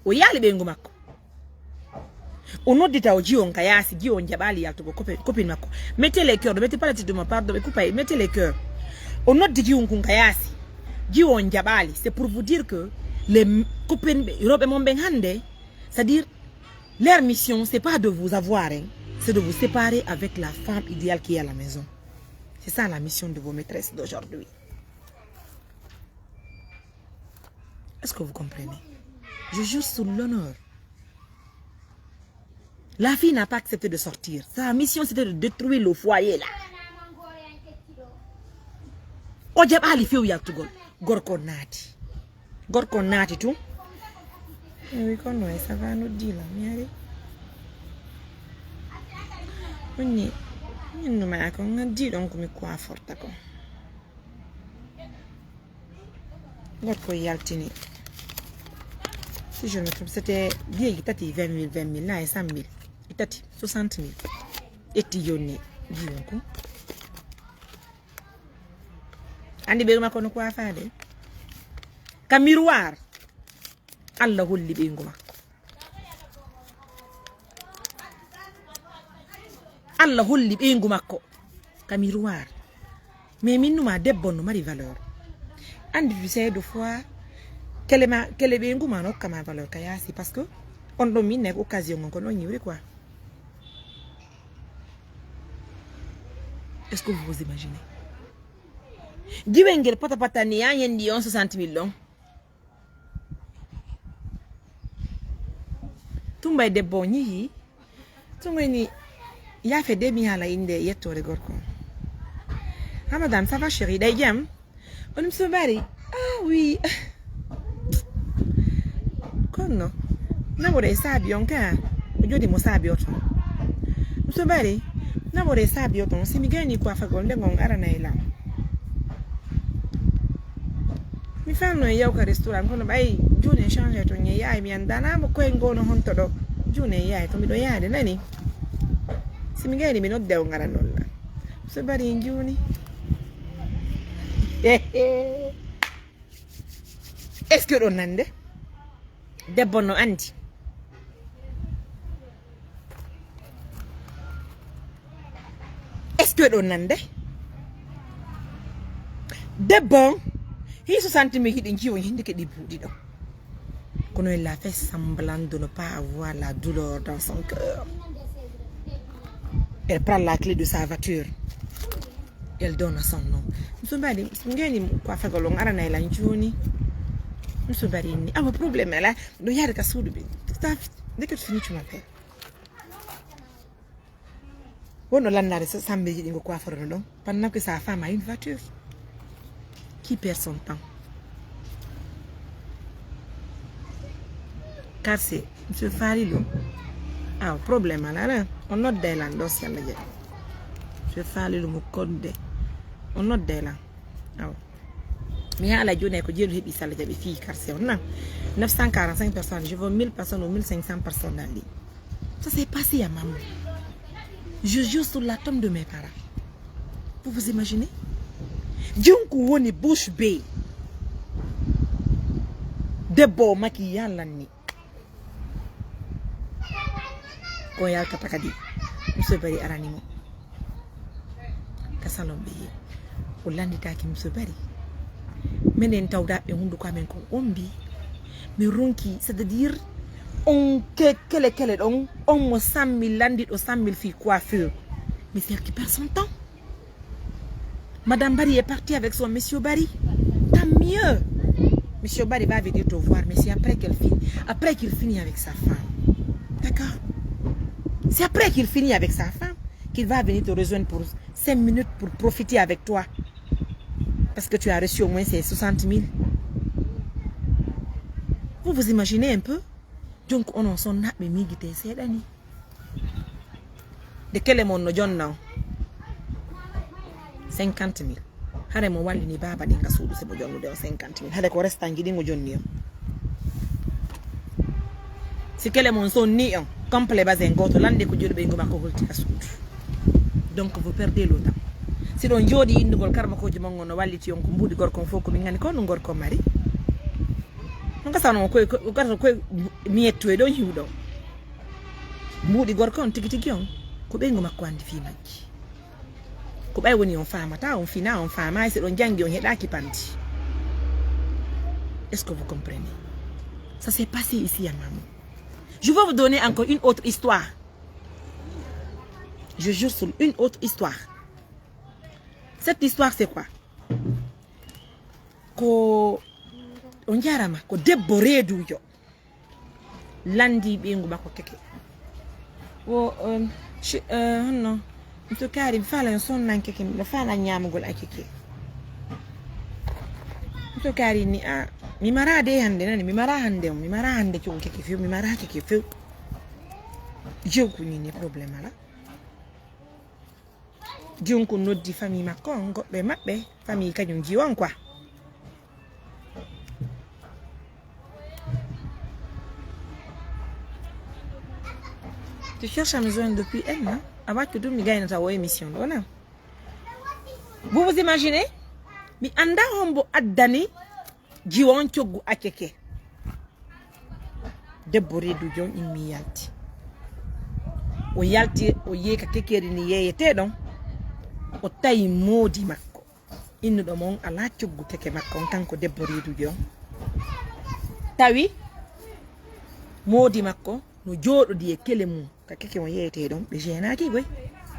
O yaali ɓeyngu makko. O noddita o jiyo on ka yaasi, jiyo on jaɓaali yaltugo copain, copine makko. Mettez les cœurs, ne mettez pas la tête de ma part, ɓe coupay, mettez les cœurs. O noddi jiyo on kun ka yaasi. Jiyo on jaɓaali. C'est pour vous dire que les m-, copines ɓe, rewɓe mon ɓen hannde, c'est-à-dire, leur mission, c'est pas de vous avoir, hein. C'est de vous séparer avec la femme idéale qui est à la maison. C'est ça la mission de vos maîtresses d'aujourd'hui. Est-ce que vous comprenez? Je jure sur l'honneur. La fille n'a pas accepté de sortir. Sa mission, c'était de détruire le foyer là. O jaɓaali few yaltugol. Gorko naati. Gorko naati tun. Mi wi, "Kono e, ça va?" Noddi lan, mi ari. Onni, min numa ko ngaddi ɗon ko mi coifforta ko. Gorko yaltini. Si je ne me trompe, c'était biyegi tati, vingt mille, vingt mille, na e cent mille. E tati, soixante mille. Ƴetti yonni. Jiwon ko. Andi ɓeygu makko no coiffade. Ka miroir. Allah holli ɓeygu makko. Allah holli ɓeygu makko. Ka miroir. Mais min numa debbo no mari valeur. Andi, tu sais, des fois, kele ma, kele ɓeygu ma no hokka ma valeur ka yaasi, parce que on ɗon min ne ko occasion on ko ɗon yiwri quoi. Est-ce que vous vous imaginez? Jiwel ngel pata pata ni ya yendi on soixante mille ɗon. Tumbay debbo o ñihi. Tungay ni, yaafe de mi haala innde yettoore gorko. "Ha, madame, ça va, chérie? Ɗay jam?" On mi sobari. "Ah, oui." Kono, naɓore e saabi on ka. O jodi mo saabi o ton. Mi sobari, naɓore e saabi o ton. Si mi gayni coiffagol, nde ngon arana e lam. Mi fanno e yawka restaurant, kono ɓay juune change to ñe yaay, mi anndanamo koye ngono honto ɗo. Juune yaay to miɗo yaade, nani? Si mi gayni mi nodde o ngara nolla. So bari juuni. Est-ce que ɗon nande? Debbo no andi. Est-ce que ɗon nande? Debbo on, hi soixante mille hiɗi jiwo hindeke ɗi buuɗi ɗon. Kono elle a fait semblant de ne pas avoir la douleur dans son cœur. Elle prend la clé de sa voiture. Elle donne à son homme. Monsieur Badi, ngeni ko afagol on arana lan joni. Monsieur Badi ni, awa problème la, no yare ka suudu bi. Ndeke fini tu m'appelles. Wonno lanndaade sa-, sambeeji ɗi ngo coiffeur no ɗon. Pendant que sa femme a une voiture. Qui perd son temps? Car c'est Monsieur Falilou. Aw, problème alaa, alaa. On nodday lan ɗo si Allah jaɓi. Monsieur Falilou mo kodde. On nodday lan. Aw. Mi haala jooni ko jeelu heɓi si Allah jaɓi fii quartier on nan. Neuf cent quarante-cinq personnes, je veux mille personnes ou mille cinq cents personnes dans l'île. Ça s'est passé à Mamou. Je jure sur la tombe de mes parents. Vous vous imaginez? Junku woni bouche bée. Debbo o maki yallanni. Ko yaltata kadi. Monsieur Bari arani mo. Ka salon ɓe yehi. O lannditaaki Monsieur Bari. Minen tawdaɓe hunnduko amen ko ombi. Mi ronki, c'est-à-dire, on ke-, kele kele ɗon, on mo sammi lanndiɗo sammi fii coiffure. Mais c'est qui perd son temps. Madame Bari est partie avec son monsieur Bari. Tant mieux. Monsieur Bari va venir te voir, mais c'est après qu'elle finit, après qu'il finit avec sa femme. D'accord? C'est après qu'il finit avec sa femme qu'il va venir te rejoindre pour cinq minutes pour profiter avec toi. Parce que tu as reçu au moins ces soixante mille. Vous vous imaginez un peu? Donc, onon sonnaɓe miijite seeɗa ni. De kele mon no jonna on cinquante mille. Hare mo wallini baaba ɗin ka suudu si mo jonnude on cinquante mille. Hare ko restanji ɗin o jonni on. Si kele mon sonni on, complet basin gooto, lande ko joɗuɓe ngo makko holti ka suudu. Donc vous perdez le temps. Si ɗon jooɗi innugol karmakoji mon on no walliti on ko mbuuɗi gorko on fof ko min ngani ko ɗum gorko mari. Ɗum ka sano ko, ko, ko, ko mi yettu e ɗon hiwɗo. Mbuuɗi gorko on tigi tigi on, ko ɓeyngu makko anndi fii majji. Ko ɓay woni on faamata, on fina, on faamaay, si ɗon janngi, on heɗaaki panti. Est-ce que vous comprenez? Ça s'est passé ici à Mamou. Je vais vous donner encore une autre histoire. Je jure sur une autre histoire. Cette histoire, c'est quoi? Ko, on jarama, ko debbo reedujo. Landi ɓeyngu makko keke. Wo, um, ci-, eh, honno? Mi to kaari, mi faala yo sonnanke ke, mi faala ñaamugol ake ke. Mi to kaari ni, a, mi mara de hannde, nani, mi mara hannde on, mi mara hannde coggu ke ke few, mi mara ke ke few. Jew ko ñini problème ala. Joni ko noddi famille makko on, goɗɗo e maɓɓe, famille kañum jiwon quoi. Tu cherches à me joindre depuis elle, non? A waccu ɗum mi gaynata o émission ɗo, non? Vous vous imaginez? Mi annda hombo addani jiwon coggu aceke. Debbo reedujo on immi yalti. O yalti, o yehi ka kekeeri ndi yeeyetee ɗon. O tawi moodi makko. Innuɗo mo on alaa coggu keke makko on, kanko debbo reedujo on. Tawi moodi makko no jooɗodi e kele mum. Ka keke mo yeeyetee ɗon, ɓe gênaki goy.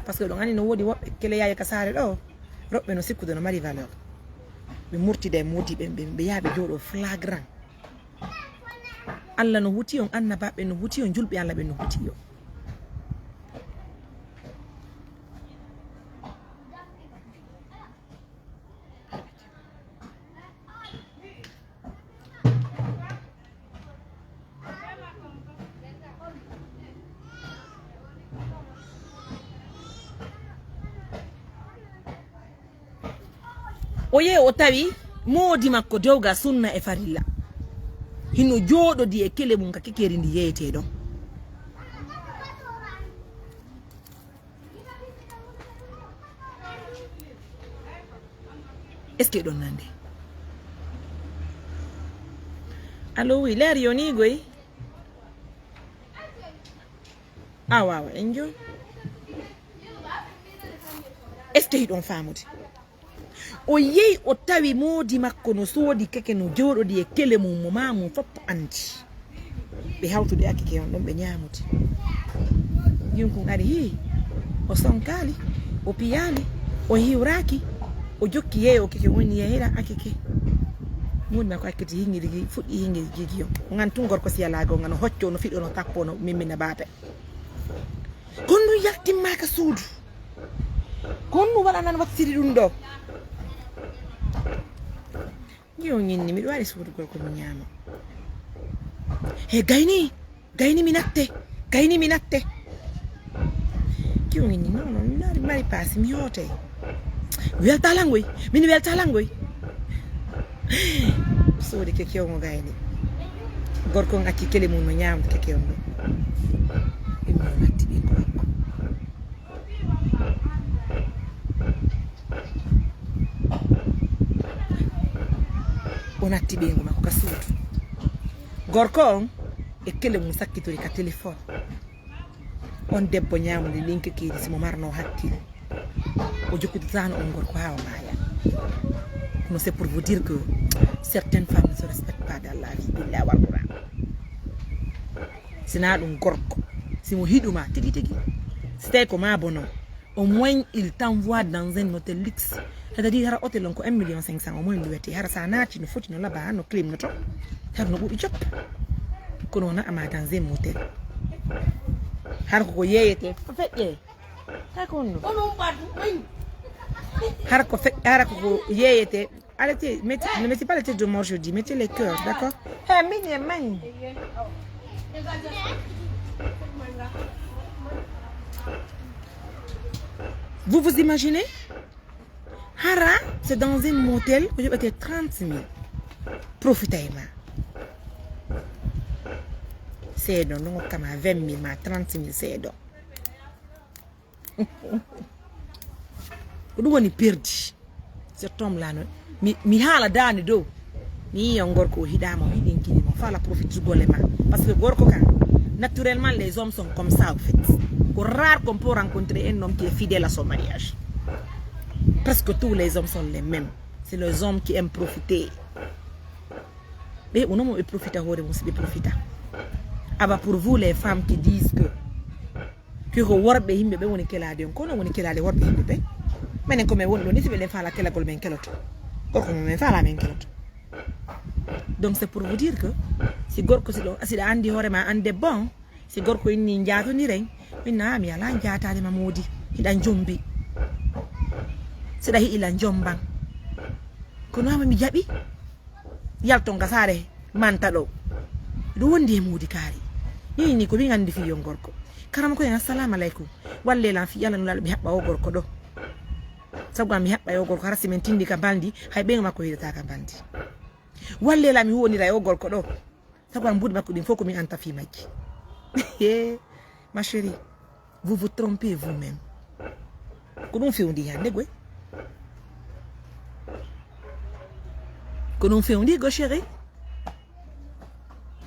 Parce que ɗon anndi no woodi woɓɓe kele yaaye ka saare ɗo. Roɓɓe no sikkude no mari valeur. Ɓe murtida e moodi ɓen, ɓe, ɓe yaha ɓe jooɗo flagrant. Allah no huti on, annabaaɓe no huti on, julɓe Allah ɓe no huti on. O yehi o tawi moodi makko dewga sunna e farilla. Hino jooɗodi e kele mum ka kekeeri ndi yeeyetee ɗon. Est-ce que ɗon nande? Allo, oui, leer yo ni goy. A wawa en joni. Est-ce que hiɗon faamude? O yehi o tawi moodi makko no soodi keke no jooɗodi e kele mum mo ma mum foppo andi. Ɓe hawtude akike on ɗon ɓe ñaamude. Yunkun ari hii. O sonkaali. O piyaali. O hiwraaki. O jokki yeeyo keke woni yeehiɗa akike. Moodi makko akkiti hingiri gi fuɗɗi hingiri gigi on. Ngan tun gorko siyalaago ngan o hocco no fiɗo no tappo no mimmina baabe. Kon ɗum yaltimmaaka suudu. Kon ɗum waɗanan wattiri ɗum ɗo. Yo ñinni miɗo waɗi suudu gorko mi ñaama. He gayni, gayni mi natte, gayni mi natte. Yo ñinni non non mi mari mari paasi mi hoote. Welta langoy, min welta langoy. Soodi keke on o gayni. Gorko on acci kele mum no ñaamde keke on ɗo. Immi o natti ɓiɗɗo makko. O natti ɓeyngu makko ka suudu. Gorko on e kele mum sakkitori ka téléphone. On debbo ñaamude linkekeeri si mo marno hakkil. O jokkitataano on gorko haa o maaya. Kono c'est pour vous dire que certaines femmes ne se respectent pas dans la vie. Billahi wal Qur'an. Sinaa ɗum gorko. Si mo hiɗuma tigi tigi. Si tawi ko ma bono. Au moins il t'envoie dans un hôtel luxe. C'est-à-dire hara hôtel on ko un million cinq cents au moins luwete. Hara sa naati no foti no laba no clim no to. Hara no ɓuuri cop. Kono na ama dans un motel. Hara ko ko yeeyete. Ko feƴƴe. Kay ko honno? Hara ko fe-, hara ko ko yeeyete. Arrêtez, mettez, ne mettez pas les têtes de mort, je dis, mettez les cœurs, d'accord? Hey, mini e mani. Vous vous imaginez? Hara, c'est dans un motel, ko yoɓete trente mille. Profita e ma. Seedo, no hokkama vingt mille ma trente mille seedo. Ko ɗum woni perdi. Cet homme là no mi, mi haala daande dow. Mi yii on gorko o hiɗaama o hiɗinkini mo fala profite golle ma. Parce que gorko kan naturellement les hommes sont comme ça au fait. Ko rare qu'on peut rencontrer un homme qui est fidèle à son mariage. Presque tous les hommes sont les mêmes. C'est les hommes qui aiment profiter. Ɓe heɓuno mo ɓe profita hoore mum si ɓe profita. Aba pour vous les femmes qui disent que Fii ko worɓe yimɓe ɓe woni kelaade on, kono woni kelaade worɓe yimɓe ɓe. Menen ko men woni ɗo ni, si ɓe ɗen faala kelagol men keloto. Gorko mo men faala men keloto. Donc c'est pour vous dire que si gorko si ɗo, si ɗa andi hoore ma an debbo on, Si gorko inni njaatondiren, min na mi alaa njaataade ma moodi. Hiɗan jombi. Siɗa hiɗi lan jomban. Kono ama mi jaɓi. Yalton ka saare manta ɗo. Ɗum wondi e moodi kaari. Min ni ko min anndi fii yon gorko. Karam ko en assalamu aleykum. Walle lan fii Alla nulaaɗo mi haɓɓa o gorko ɗo. Sabu an mi haɓɓa o gorko hara si min tindi ka mbalndi, hay ɓeyngu makko hiɗata ka mbalndi. Walle lan mi wonira e o gorko ɗo. Sabu an mbuuɗi makko ɗin fof ko min anta fii majji. Ma chérie, vous vous trompez vous-même. Ko ɗum fewndi hannde goy. Ko ɗum fewndi go chérie.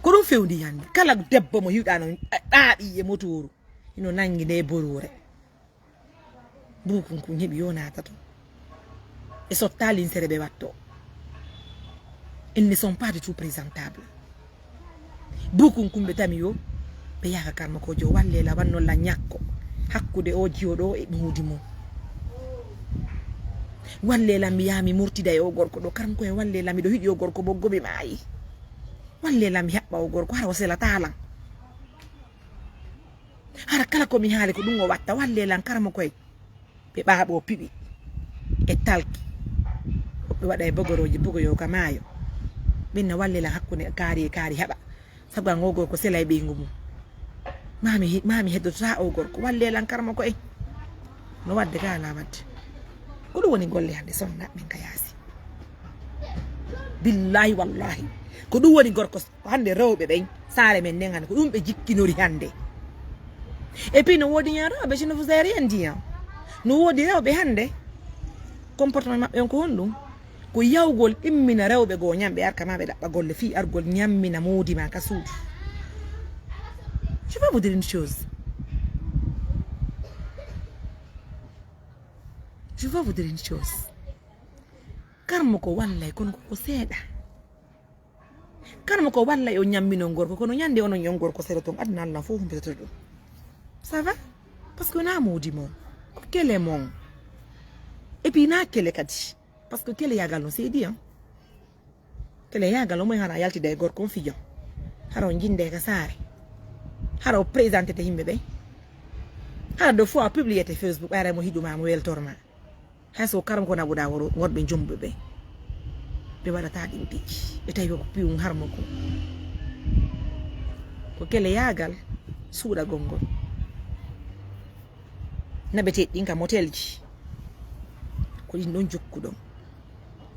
Ko ɗum fewndi hannde. Kala debbo mo hiwɗano ɗaaɓi e motooru. Ino nangi nde boruure. Buukun kun heɓi yo naata ton. Ɓe sotta linsere ɓe watto. Ils ne sont pas du tout présentables. Buukun kun ɓe tami yo ɓe yaaka karma ko jo walle la wanno la ñakko. Hakkude o jiyo ɗo e ɓuudi mum. Walle la mi yaami murtida e o gorko ɗo karma ko e walle la miɗo hiɗi o gorko boggo mi maayi. Walle la mi haɓɓa o gorko hara o selata lan. Hara kala ko mi haali ko ɗum o watta walle lan karma koye. Ɓe ɓaaɓo piɓi e talki. Ɓe waɗa e bogorooji bogoyo ka maayo. Ɓen na walle lan hakkunde kaari e kaari haɓa. Sabu an o gorko sela e ɓeyngu mum. Mami he- mami heddotota o gorko walle lan karma koye. No wadde ka ala wadde. Ko ɗum woni golle hannde sonna min ka yaasi. Billahi wallahi. Ko ɗum woni gorko hannde rewɓe ɓen saare men nden hannde ko ɗum ɓe jikkinori hannde. Et puis no woodi hen rewɓe je ne vous ai rien dit hein. No woodi rewɓe hannde comportement maɓɓe on ko honɗum? Ko yawgol immina rewɓe goo ñamɓe arka ma ɓe ɗaɓɓa golle fii argol ñammina moodi ma ka suudu. Je vais vous dire une chose. Je vais vous dire une chose. Karmo ko wallay kono ko seeɗa. Karmo ko wallay o ñammino gorko kono ñande onon yon gorko seeɗa ton aduna Allah fof humpitoto ɗum. Ça va? Parce que na moodi mon ko kele mon. Et puis na kele kadi parce que kele yagal no seedi hein. Kele yagal omo hara yaltide e gorko on fijo. Hara o jinde ka saare. Hara o présentete yimɓe ɓe. Hara de fois publiete Facebook ɓayra mo hiɗuma mo weltorma. Hay so karam ko naɓuɗa worɓe jombuɓe ɓe ɓe waɗata ɗin piiji ɓe tawi koko piwum harmo ko ko kele yaagal suuɗagol ngol naɓeteɗi ɗin ka motelji ko ɗin ɗon jokkuɗon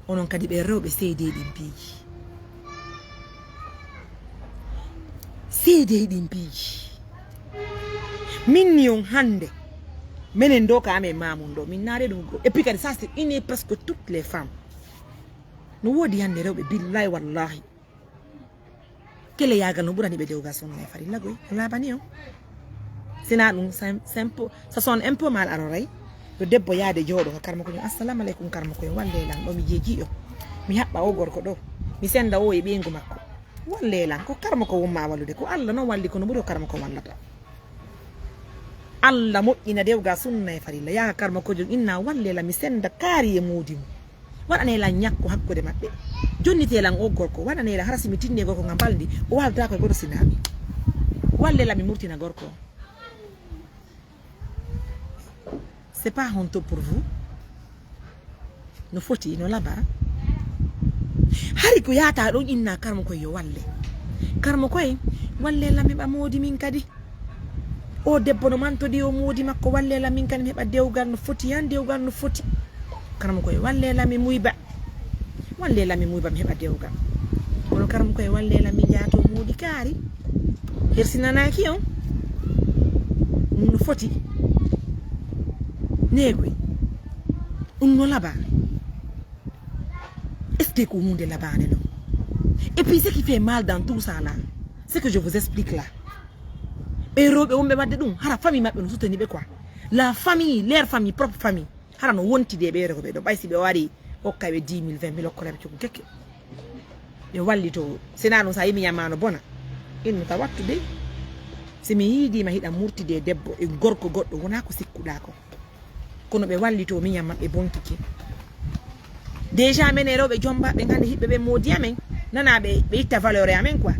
onon kadi ɓe rewɓe seedey ɗin piiji seedey ɗin piiji min ni on hannde minen ɗo ka amen mamun ɗo min naare ɗum go et puis kadi ça c'est une presque toutes les femmes no woodi hannde rewɓe billahi wallahi keleyagal no ɓurani ɓe dewgal sunna e farilla goy no labani on sina ɗum ça sonne un peu mal aroray yo debbo yaade jooɗo ka karma ko ñum assalamu aleykum karma koye walle lan ɗo mi jeeji o mi haɓɓa o gorko ɗo mi senda o e ɓeyngu makko walle lan ko karma ko wumma wallude ko allah noon walli kono ɓuri o karma ko wallata allah moƴƴina dewgal sunna e farilla yaha karma ko jom inna walle lan mi senda kaari e muudi mum waɗane lan ñakko hakkude maɓɓe jonnite lan o gorko waɗane lan hara simi tinni e gorko ngam balndi o waldata koye goto sinami walle lan mi murtina gorko c'est pas honto pour vous no foti no laba hari ko yata ɗon inna karmo koye yo walle karmo koye walle lan mi ɓa moodi min kadi o debbo no mantodi o moodi makko walle lan min kadi mi heɓa dewgal no foti yan dewgal no foti karmo koye walle lan mi muyba walle lan mi muyba mi heɓa dewgal kono karmo koye walle lan mi jaato moodi kaari hersinanaki on no foti negoy ɗum no laba est ce que ko hunde labande non et puis ce qui fait mal dans tout ça là ce que je vous explique là ɓe rewɓe wonɓe wadde ɗum hara famille maɓɓe no soutani ɓe quoi la famille leur famille propre famille hara no wontide e ɓe rewɓe ɗo ɓay si ɓe wari hokka ɓe dix mille vingt mille okkoreɓe coggu kekke ɓe wallito sina ɗum sa yimi yamano bona inno ta wattude si mi yiidima hiɗa murtide e debbo e gorko goɗɗo wona ko sikkuɗa ko kono ɓe wallito miñam maɓɓe bonkiki déjà mene rewɓe jombaɓe gandi hiɓɓe ɓe moodi amen nana ɓe ɓe itta valeur e amen quoi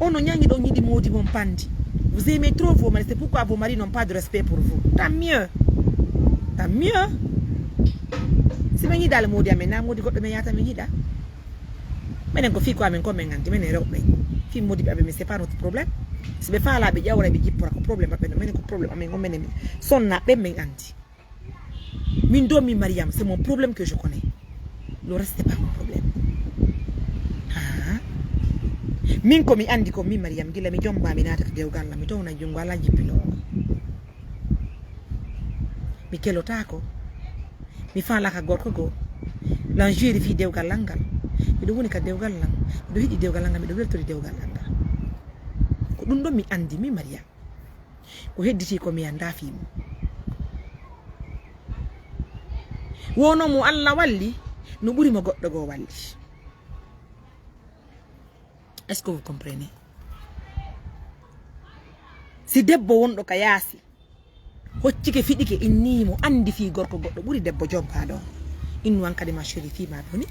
ono ñangi ɗon yiɗi moodi mon pandi Vous aimez trop vos maris, c'est pourquoi vos maris n'ont pas de respect pour vous. Tant mieux. Tant mieux. Si min yiɗaali moodi amen, na moodi goɗɗo min yahata min yiɗa. Minen ko fii ko amen ko min anndi, minen rewɓe. Fii moodi ɓe amen, c'est pas notre problème. Si ɓe faalaa ɓe ƴawra ɓe jippora ko problème maɓɓe, no minen ko problème amen ko minen sonnaaɓe min anndi. Min do mi Mariam, c'est mon problème que je connais. Le reste, c'est pas mon problème. Ah. Min ko mi anndi ko mi Mariam, gila mi jomba mi naata ko dewgal la, mi towna junngo ala jippiloowo. Mi kelotaako. Mi faalaka gorko goo. Lan jeeri fii dewgal lan ngal. Miɗo woni ka dewgal lan. Miɗo yiɗi dewgal lan ngal, miɗo weltori dewgal lan ngal. Ko ɗum ɗon mi anndi mi Mariam. Ko hedditi ko mi anndaa fii mum. Wonoo mo Allah walli, no ɓuri mo goɗɗo goo walli. Est-ce que vous comprenez? Si debbo wonɗo ka yaasi, hoccike fiɗike innii mo, anndi fii gorko goɗɗo ɓuri debbo jompaaɗo on. Innu an kadi ma chérie fii ma ɗoni.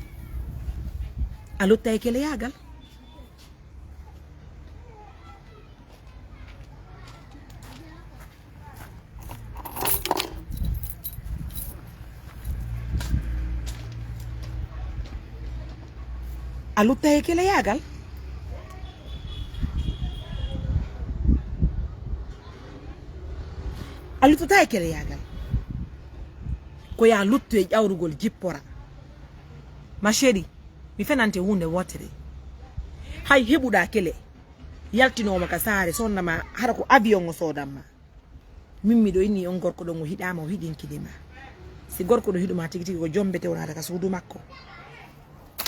A lutta e keleyaagal. A lutta e keleyaagal. A luttata e keleyaagal. Ko ya luttu e ƴawrugol jippora. Ma chérie, mi fenante huunde wootere. Hay heɓuɗaa kele, yaltinooma ka saare, sonna ma, hara ko avion o soodan ma. Min miɗo inni on gorko ɗon o hiɗaama, o hiɗinkini ma. Si gorko ɗo hiɗuma tigi tigi ko jombete o naata ka suudu makko.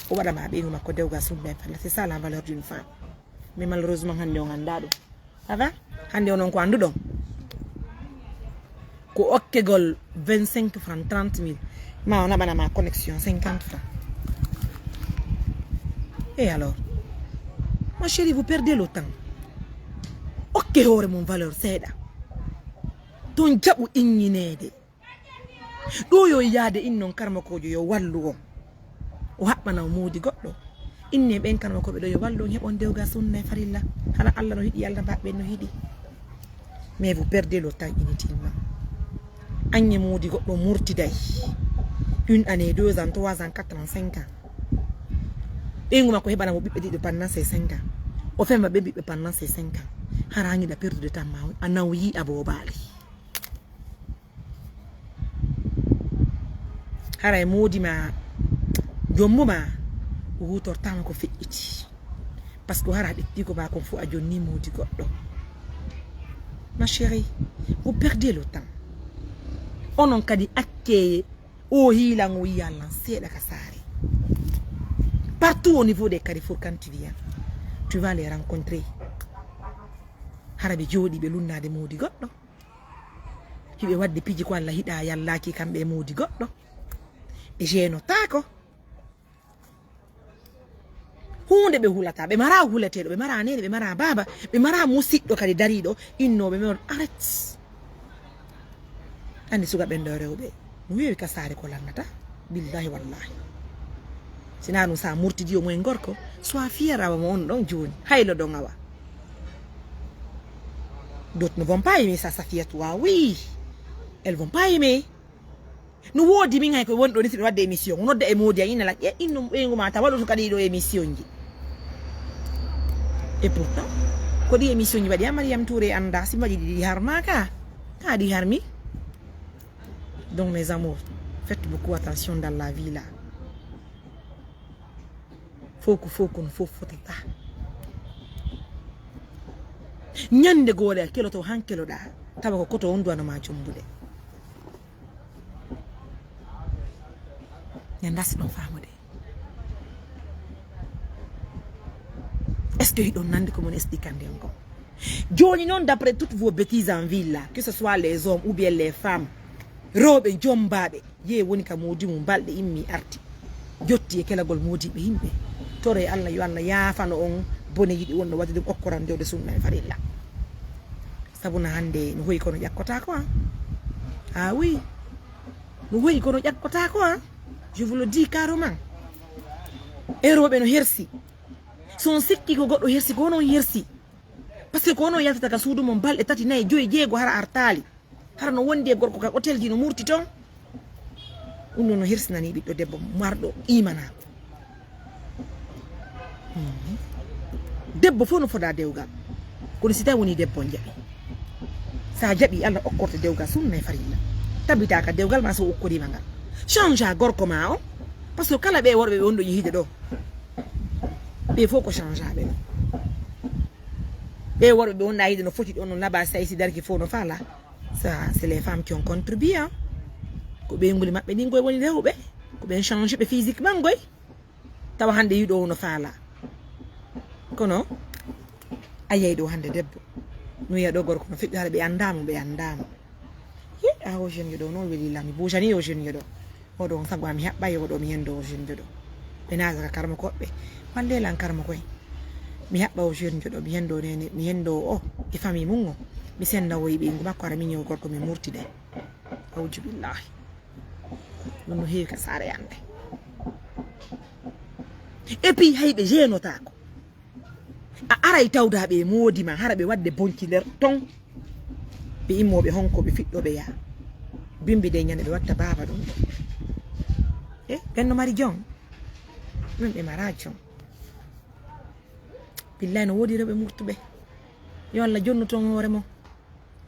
O waɗa ma ɓeyngu makko dewgal sunna e falla. C'est ça la valeur d'une femme. Mais malheureusement hannde on anndaa ɗum. Ça va? Hannde onon ko annduɗon. Ko okkegol vingt-cinq francs, trente mille. Ma o naɓana ma connexion cinquante francs. Et alors? Ma chérie, vous perdez le temps. Okke hoore mum valeur seeɗa. Ton jaɓu inñineede. Ɗo yo yaade innon karmakoojo yo wallu on. O haɓɓana o moodi goɗɗo. Inne ɓen karmakooɓe ɗo yo wallu on heɓon dewga sunna e farilla. Hala Allah no hiɗi, Allah mbaɓɓe no hiɗi. Mais vous perdez le temps inutilement. Aññe moodi goɗɗo murtiday. Une année, deux ans, trois ans, quatre ans, cinq ans. Ɓeyngu makko heɓana mo ɓiɓɓe ɗiɗo pendant ces cinq ans. O fema ɓe ɓiɓɓe pendant ces cinq ans. Hara añiɗa perdude tan ma a nawyi a boobaali. Hara e moodi ma jommu ma o hutortama ko feƴƴiti. Parce que hara a ƴetti ko ma kon fof a jonni moodi goɗɗo. Ma chérie, vous perdez le temps. Onon kadi accee o hiilan o yiya lan seeɗa ka saare. Partout au niveau des carrefours quand tu viens, tu vas les rencontrer. Hara ɓe jooɗi ɓe lunnaade moodi goɗɗo. Hiɓe waɗde piiji ko Allah hiɗa yallaaki kamɓe e moodi goɗɗo. Ɓe jeenotaako. Huunde ɓe hulata, ɓe mara huleteeɗo, ɓe mara neene, ɓe mara baaba, ɓe mara musiɗɗo kadi dariiɗo, innooɓe men on, arrête. Anndi suka ɓen ɗo rewɓe, no weewi ka saare ko lannata, billahi wallahi. Sina ɗum sa murtidi o moyen gorko, soit fier awa mo on ɗon jooni, haylo ɗon awa. D'autres ne vont pas aimer ça, Safiatou, ah oui, elles vont pas aimer. No woodi min hay ko woni ɗo ni siɗo wadde émission o nodda e moodi a ina laƴƴe inno ɓeygu ma ta waɗu to kadi ɗo émission ji. Et pourtant ko ɗi émission ji waɗi a Mariam Touré annda si mbaɗi ɗi har ma ka ka ɗi har mi. Donc mes amours, faites beaucoup attention dans la vie là. Fof ko fof kono fof fotata. Ñande goore a keloto han keloɗa tawa ko koto on duwanoma jombude. Ñande asi ɗon famude. Est ce que hiɗon nandi ko mon expliquer hande on kon? Joni noon d'après toutes vos bêtises en ville là, que ce soit les hommes ou bien les femmes, rewɓe jombaɓe, yee woni ka moodi mum balɗe immi arti jotti e kelagol moodiɓe yimɓe. Toro e Allah yo Allah yaafano on bone yiɗi wonno wadde ɗum okkoran dewde sunna e farilla. Sabu na hande no hoyi kono ƴakkotako an. Ah oui. No hoyi kono ƴakkotako an. Je vous le dis carrément. E rewɓe no hersi. So on sikki ko goɗɗo hersi ko onon hersi. Parce que ko onon yaltata ka suudu mon balɗe tati, nayi, joyi, jeego, hara artaali. Hara no wondi e gorko ka hôtel ji, no murti ton. Ɗum ɗon no hirsinani ɓiɗɗo debbo marɗo imanaaku. Mhm. Debbo fof no foda dewgal. Kono si tawi woni debbo on jaɓi. Sa jaɓi, Allah okkorte dewgal sunna e farilla. Tabitaka dewgal ma so okkorima ngal. Change a gorko ma o. Parce que kala ɓe worɓe ɓe on ɗo yehide ɗo. Ɓe fof ko change aɓe no. Ɓe worɓe ɓe on ɗa yide no foti ɗon no laba say si darki fof no fala. Ça, c'est les femmes qui ont contribué, hein. Ko ɓe nguli maɓɓe ɗin koye woni rewɓe. Ko ɓen change ɓe physiquement koye. Tawa hannde yiɗo no faala. Kono a yiyay ɗo hannde debbo. No yiya ɗo gorko no feƴƴo hara ɓe anndaamo, ɓe anndaamo. Hi, a o jeune yo ɗo no weli lami. Bujani o jeune yo ɗo. O ɗo on sago mi haɓɓa yo ɗo mi hendo o jeune yo ɗo. Ɓe naga ka karmo koɓɓe. Walle lan karmo koy. Mi haɓɓa o jeune yo ɗo mi hendo nene, mi hendo o e famille mum o. Mi senda o yiɓe ingu makko ara min yo gorko mi murtide. Awju billahi. Ɗum no heewi ka saare yande. Et puis hay ɓe jeenotaako. A aray tawda ɓe e moodi ma hara ɓe wadde bonci nder ton. Ɓe immo ɓe honko ɓe fiɗɗo ɓe yaa. Bimbi de ñande ɓe watta baaba ɗum. E ɓen no mari jon. Min ɓe mara jon. Billahi no woodi rewɓe murtuɓe. Yo Allah jonnu ton hoore mo.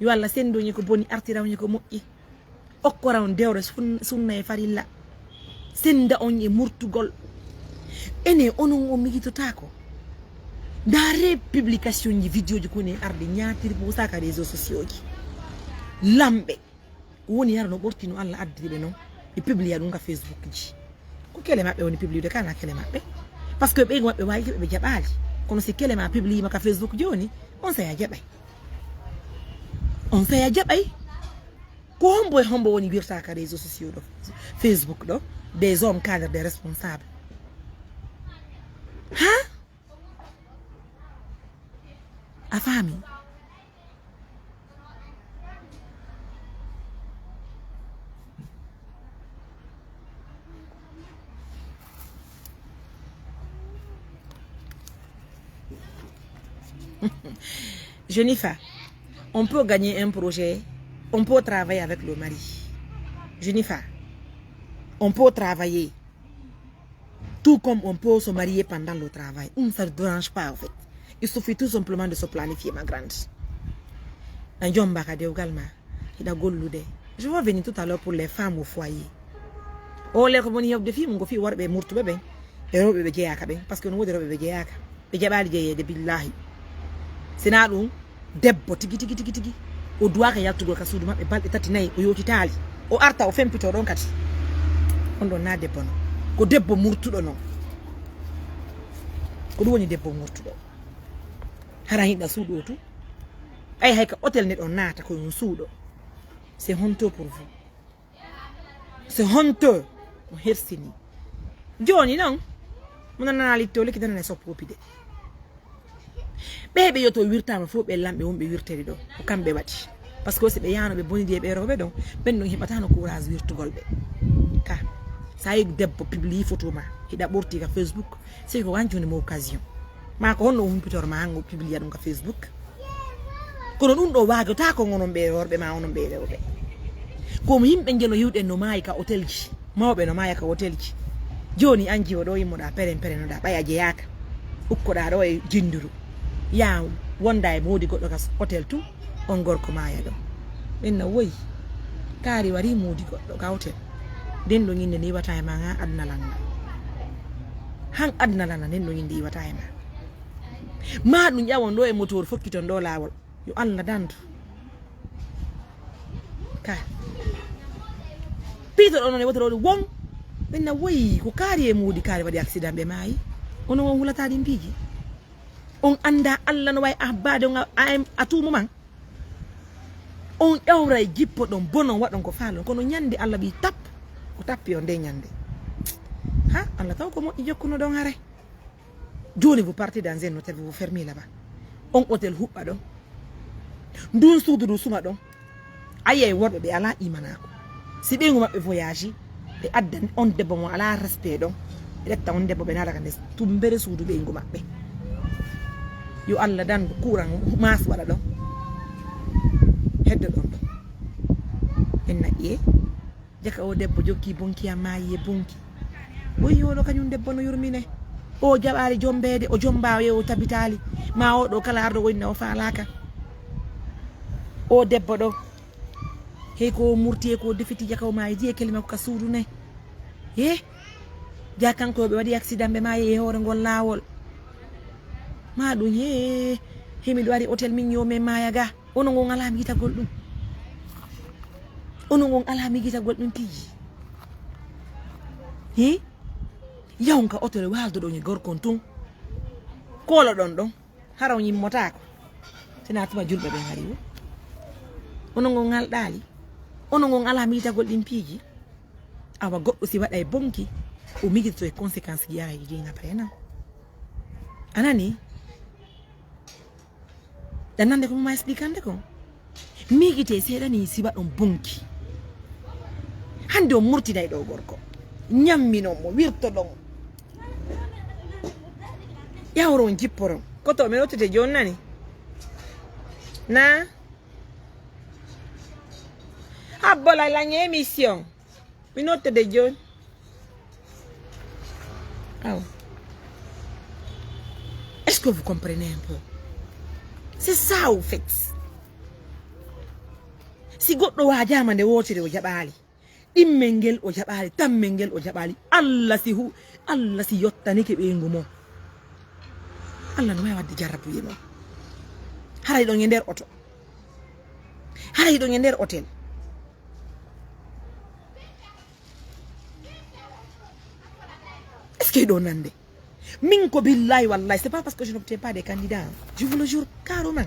Yo Allah sendo on e ko boni, artira on e ko moƴƴi. Okkora on dewre sun-, sunna e farilla. Senda on e murtugol. Ene onon on miijitotaako. Ndaare publication ji, vidéo ji ko ne arde ñaatiri ko usaka réseaux sociaux ji. Lamɓe. Ko woni hara no ɓorti no Allah addiri ɓe non. Ɓe publia ɗum ka Facebook ji. Ko kele maɓɓe woni publiude kana kele maɓɓe. Parce que ɓeygu maɓɓe wawi ɓe jaɓali. Kono si kele ma publiima ka Facebook joni, on saya jaɓay. On saya jaɓay. Ko hombo e hombo woni wirta ka réseaux sociaux ɗo, Facebook ɗo, des hommes cadres, des responsables. Ha? A faami? Jennifer, on peut gagner un projet, on peut travailler avec le mari. Jennifer, on peut travailler. Tout comme on peut se marier pendant le travail. Hum, ça ne dérange pas, en fait. Il suffit tout simplement de se planifier, ma grande. Na jomba ka dewgal ma. Hiɗa gollude. Je vais venir tout à l'heure pour les femmes au foyer. O le ko woni heɓde fii mum ko fii worɓe murtuɓe ɓen. E rewɓe ɓe jeyaaka ɓen. Parce que no woodi rewɓe ɓe jeyaaka. Ɓe jaɓaali jeyeede, billahi. Sina ɗum, debbo tigi, tigi, tigi, tigi. O duwaaka yaltugol ka suudu maɓɓe balɗe tati, nayi, o yotitaali. O arta, o fempito ɗon kadi. On ɗon na debbo non. Ko debbo murtuɗo non. Ko ɗum woni debbo murtuɗo. Hara hinɗa suuɗo tu. Ɓay hay ka hôtel ne ɗon naata ko on suuɗo. C'est honteux pour vous. C'est honteux. On hersini. Joni non. Mo nanana litto leki nanana soppo pide. Ɓe ɓe yoto wirtama fof ɓe lamɓe wonɓe wirtede ɗo. Ko kamɓe waɗi. Parce que si ɓe yano ɓe bonidi e ɓe rewɓe ɗon, ɓen ɗon heɓatano courage wirtugol ɓe. Ka. Sa yi debbo publie photo ma, hiɗa ɓorti ka Facebook, sey ko wancude mo occasion. Ma ko honno o humpitor ma hango publia ɗum ka Facebook? Kono ɗum ɗo wagotako onon ɓe worɓe ma onon ɓe rewɓe. Komo yimɓe jelo yiwɗen no maayi ka hôtel ji. Mawɓe no maaya ka hôtel ji. Joni an jiwo ɗo yimmoɗa peren peren no ɗa ɓaya jeyaka. Ukkoɗa ɗo e jinduru. Ya wonda e moodi goɗɗo ka hôtel tun. On gorko maaya ɗo. Ɓen na woyi. Kaari wari moodi goɗɗo ka hôtel. Den ɗo ñinde ni iwata e ma nga aduna langa. Han aduna langa den ɗo ñinde iwata e ma. Ma ɗum ƴawon ɗo e motor fokkiton ɗo lawol. Yo Allah dandu. Ka. Piito ɗo non e woto ɗo won. Ɓen na woyi ko kaari e moodi kaari waɗi accident ɓe maayi. Ono won hulata ɗin piiji. On anda Allah no wawi ahbade on a, a, a tuumo man. On ƴawra e jippo ɗon bonon waɗon ko faalon. Kono ñande Allah ɓi tap. Ko tappi on nde ñande. Ha, Allah taw ko moƴƴi jokkuno ɗon hare. Joni vous partez dans un hôtel, vous vous fermez là-bas. On hôtel huɓɓa ɗon. Ndun suudu ndu suma ɗon. Ayay worɓe ɓe ala imanako. Si ɓeygu maɓɓe voyage, ɓe addan on debbo mo ala respect ɗon. Ɓe ƴetta on debbo ɓe naata ka nder tumbere suudu ɓeygu maɓɓe. Yo Allah dandu kuran mas waɗa ɗon. Heddo ɗon ɗon. En naƴƴe. Jaka o debbo jokki bonki a maayi e bonki. Woyi oɗo kañum debbo no yurmine. O jaɓaali jombeede, o jomba o yeewo tabitaali. Ma oɗo kala arɗo wonina o faalaka. O debbo ɗo. Hey ko o murti e ko o defiti jaka o maayi diye kelima ko ka suudu ne. He? Ja kanko ɓe waɗi accident ɓe maayi e hoore ngol laawol. Ma ɗum he. He miɗo ari hôtel min yo men maaya ga. Ono ngon alaa miijitagol ɗum. Ono ngon alaa miijitagol ɗum tigi. Hi? Yawon ka oto e waaldo ɗon e gorkon tun. Koolo ɗon ɗon. Hara on yimmotaako. Tena tuma julɓe ɓen hari wo. Ono ngon alɗaali. Ono ngon alaa miijitagol ɗin piiji. Awa goɗɗo si waɗa e bonki. O miijito e conséquence ji ara e ɗin après non. Anani? Ɗan nande ko mama expliquande kon. Miijitee seeɗa ni siba ɗon bonki. Hannde on murtinay ɗo gorko. Ñamminon mo, wirtoɗon. Yawron jipporon. Koto mi nottete jooni nani? Na? Habbola lañ émission. Mi nottede jooni. Aw. Est-ce que vous comprenez un peu? C'est ça au fait. Si goɗɗo waajaama nde wootere o jaɓaali. Ɗimmel ngel o jaɓaali, tammel ngel o jaɓaali. Allah si hu Allah si yottanike ɓeyngu mo. Allah no waawi waɗde jarrabuye noon. Haray ɗon e nder oto. Haray ɗon e nder hôtel. Est-ce que ɗo nande? Min ko billahi wallahi, c'est pas parce que je n'obtiens pas des candidats. Je vous le jure carrément.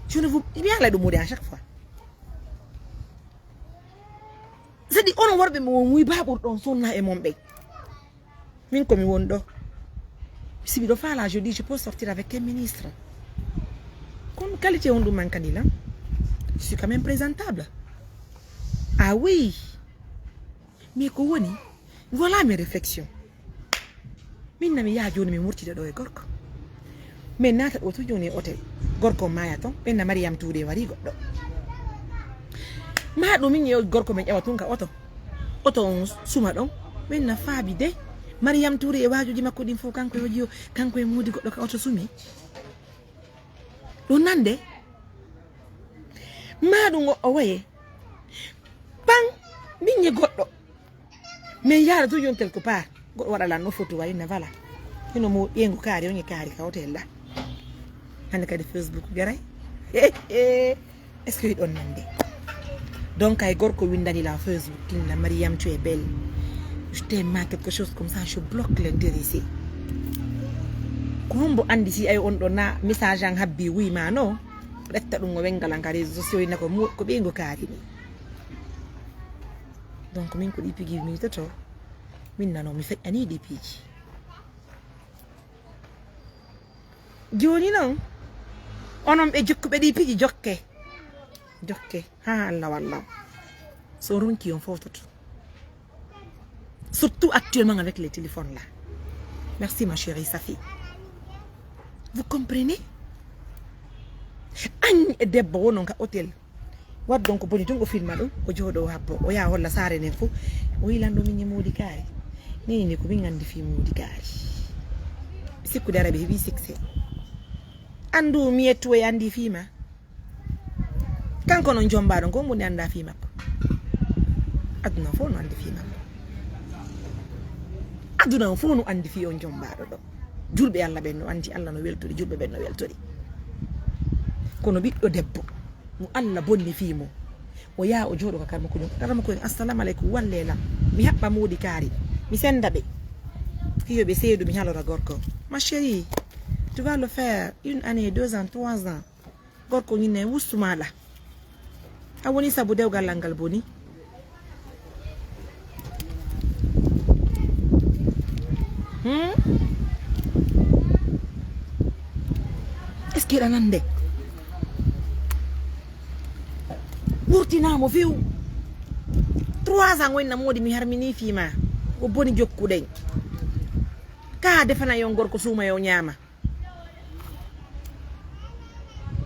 Je ne vous mi ala ɗum à chaque fois. C'est-à-dire onon worɓe mo muy baɓur ɗon sonna e mon ɓe. Min ko mi won ɗo. Si miɗo faala je dis je peux sortir avec un ministre. Kon qualité on ɗum mankani lan. Je suis quand même présentable. Ah oui. Mais ko woni? Voilà mes réflexions. Min na mi yaha jooni mi murtida ɗo e gorko. Min naata ɗo tun jooni e hôtel. Gorko maaya ton ɓen na Mariyam Tuure wari goɗɗo. Ma ɗum min yeewo gorko men ƴawa tun ka oto. Oto on suma ɗon. Ɓen na faabi de. Mariyam Tuure e waajuji makko ɗin fof kanko e waji kanko e moodi goɗɗo ka oto sumi. Ɗum nande. Ma ɗum o waye. Pan min ye goɗɗo. Min yaara toujours quelque part. Goɗɗo waɗa lan no photo wayi na vala. Hino mo ƴeengu kaari on e kaari ka hôtel la. Hande kadi Facebook garay. Est-ce que ɗon nande? Donc ay gorko windani la Facebook kinna Mariam tu es belle. Je t'aime ma quelque chose comme ça je bloque l'intéressé. Ko hombo andi si ay on ɗo na message an habbi wi ma no. Ɓetta ɗum o wengal an ka réseaux sociaux ina ko ɓeyngu kaari ni. Donc min ko ɗi pigi mi toto. Min nano mi feƴƴani ɗi piiji. Jooni noon onon ɓe jokkuɓe ɗi piiji jokke. Jokke ha Allah walla. So ronki on fowtoto. Surtout actuellement avec les téléphones là. Merci ma chérie Safi. Vous comprenez? Añ e debbo wonon ka hôtel. Waddon ko boni tun o filma ɗum o jooɗo habbo o yaha holla saare nden fof. O yilan ɗo min e moodi kaari. Nini ni ko min andi fi moodi kaari. Sikkude araɓe heɓi succès. Andu mi yettu e andi fi ma. Kanko noon jombaaɗo ngo moni annda fii makko. Aduna fof no anndi fii makko. Aduna on fof no anndi fii on jombaaɗo ɗo. Julɓe Allah ɓen no anndi Allah no weltori julɓe ɓen no weltori. Kono ɓiɗɗo debbo mo Allah bonni fii mum o yaha o jooɗo ka karma ko jom karma ko en assalamu aleykum walle lam mi haɓɓa moodi kaari mi senda ɓe. Fiyoɓe seedu mi halora gorko ma chérie tu vas le faire une année deux ans trois ans. Gorko ñinne wustu maɗa a woni sabu dewgal lal ngal boni. Hmm? Est ce que eɗa nande wurtinamo few trois ans wonna moodi mi harmini fima ko boni jokkuɗen ka defana yon gorko suuma yo ñaama.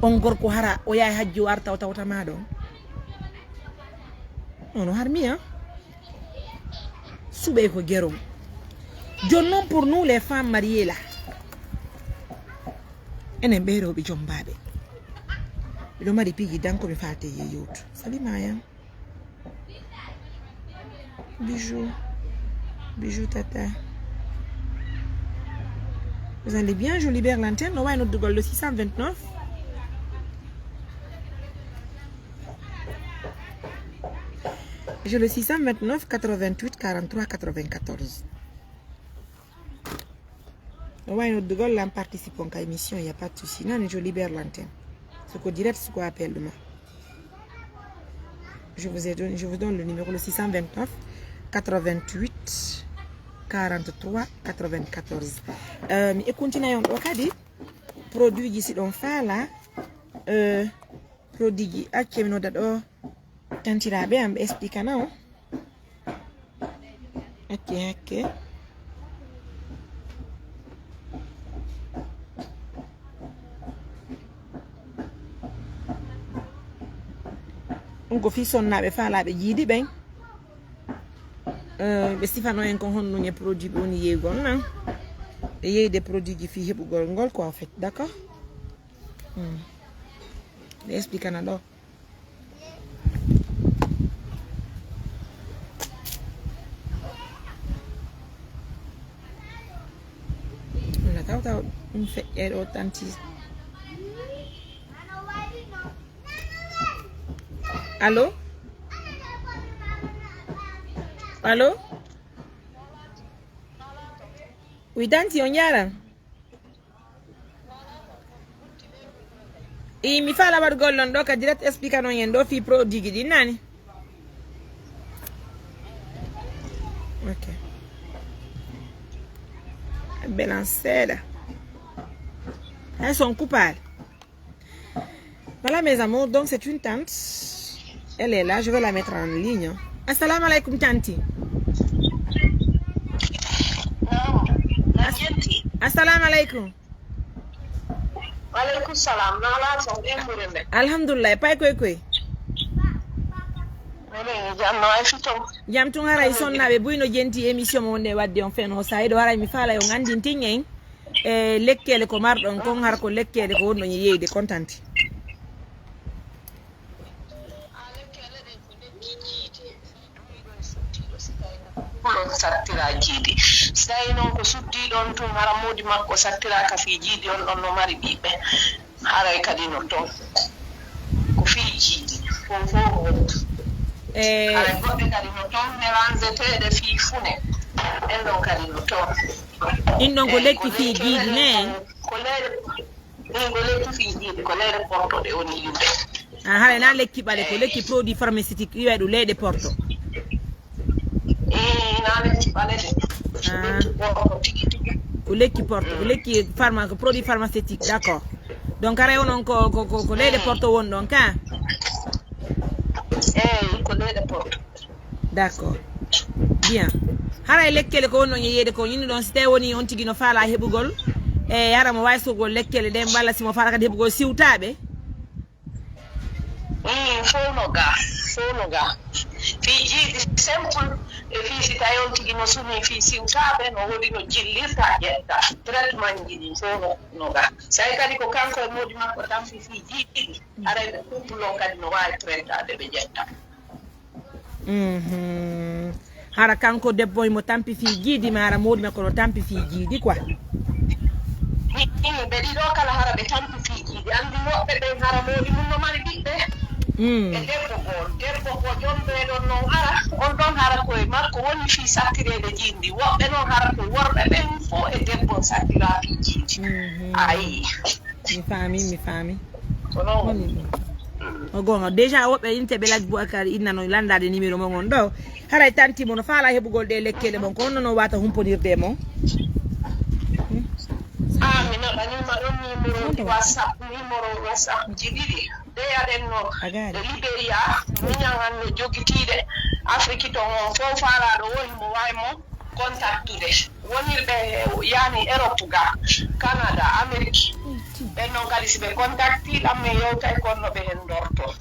On gorko hara o yahay hajji o arta o tawta ma ɗon. Non, non, harmi, hein? Suɓe ko geron. Jon non, pour nous les femmes mariées là, enen ɓe rewɓe jombaaɓe, miɗo mari piiji danko mi falte ye yewtu. Salima, hein? Bijou. Bijou Tata. Vous allez bien? Je libère l'antenne. No wawi noddugol le six cent vingt-neuf. Je le six cent vingt-neuf quatre-vingt-huit quarante-trois quatre-vingt-quatorze. No wawi noddugol lan, participons ka émission, y a pas de souci. Nani, je libère l'antenne. Soko direct, soko appel ɗuma. Je vous ai donné, je vous donne le numéro, le six cent vingt-neuf quatre-vingt-huit quarante-trois quatre-vingt-quatorze. Euh, mi e continue on ɗo kadi. Produit ji si ɗon faala, euh, produit ji, acce mi nodda ɗo. Tantiraaɓe am ɓe explique na on. Acce hakke. Ɗum ko fii sonnaaɓe faalaaɓe jiidi ɓen. Euh, ɓe sifano en ko honno e produit ɓe woni yeygol nan. E yeyde produit ji fii heɓugol ngol ko en fait, d'accord? Hmm. Ɓe explique na ɗo. Wala taw taw ɗum feƴƴay ɗo tanti. Allo? Allo? Oui, tanti, on jaaraama. I mi faala waɗugol ɗon ɗo ka direct, explique non en ɗo fii produit ji ɗin nani. Ok. Belan seeɗa. Hay son coupable. Voilà mes amours, donc c'est une tante. Elle est là, je vais la mettre en ligne. Assalamu alaikum tanti. Naam. Assalamu alaikum. Waleykum salam. No alaa toon, ɓe mburen ɓe. Alhamdulillah, pay koy koy. Minen jam no ay fii toon. Jam tun haray sonnaaɓe buy no jenti émission mo wonde wadde on feno sayido haray mi faala yo ngandintin en e lekkele ko marɗon kon har ko lekkele ko wonno yeyde kontanti. Ɗon sattira jiidi. Si tawi noon ko suddiiɗo on tun, hara moodi makko sattiraaka fii jiidi, on ɗon no mari ɓiɓɓe. Haray kadi no toon. Ko fii jiidi. Fow fow no woni. Eh. Haray goɗɗe kadi no toon, mélangeteeɗe fii fune. Ɗen ɗon kadi no toon. Ɗin ɗon ko eh, lekki ko fii jiidi ne? Ko leyɗe Ɗum ko lekki fii jiidi, ko leyɗe Porto ɗe woni iwde. Ah, haray na lekki ɓale, ko lekki produit pharmaceutique, wi'ay ɗum leyɗe Porto. Ii, na lekki ɓale de. Ah. Lekki Porto tigi tigi. Ko lekki Porto, ko lekki pharma, ko produit pharmaceutique, d'accord. Donc, haray onon ko, ko, ko, ko leyɗe Porto won ɗon ka? Eey, ko leyɗe Porto. D'accord. Bien. Haray lekkele ko wonno yeyeede ko, innu ɗon, si tawi woni on tigi no faala heɓugol, e hara mo wawi sogol lekkele ɗen, walla si mo faala kadi heɓugol siwtaaɓe? Mm, fow no ga, fow no ga. Fii jiidi simple, e fii si tawi on tigi no suni fii siwtaaɓe, no woodi no jillirta ƴetta. Traitement ji ɗin fow no, no ga. Say kadi ko kanko e moodi makko tampi fii jiidi, haray ɓe couple on kadi no wawi traitade ɓe ƴetta. Mhm. Hara kanko debbo mo tampi fii jiidi, ma hara moodi makko no tampi fii jiidi quoi. Ɓe ɗiɗo kala hara ɓe tampi fii jiidi. Anndi woɓɓe ɓen hara moodi mun no mari ɓiɓɓe. Mm. E debbo goo. Debbo ko jombeeɗon non hara, on ɗon hara koye makko woni fii sattireede jiidi. Woɓɓe non hara ko worɓe ɓen fow e debbo sattira fii jiidi. Mhm. Ayi. Mi faami, mi faami. Ko non woni ɗum. O goonga. Déjà, woɓɓe inte ɓe Laj Boubacar innano landaade numéro mon on ɗo. Haray tanti mo no faala heɓugol ɗe lekkele mon, ko honno no wata humponirde e mon? Hmm? Ah, mi naɓanima ɗon numéro ji WhatsApp, numéro WhatsApp ji ɗiɗi. Ɗe aɗen no Liberia, miñan an no jogitiiɗe. Afrique to on fow faalaaɗo woni mo wawi mo. Contactude wonirɓe yani Europe ga, Canada, Amérique. Ɓen noon kadi si ɓe contacti lam, min yewtay kon no ɓe hen dorto.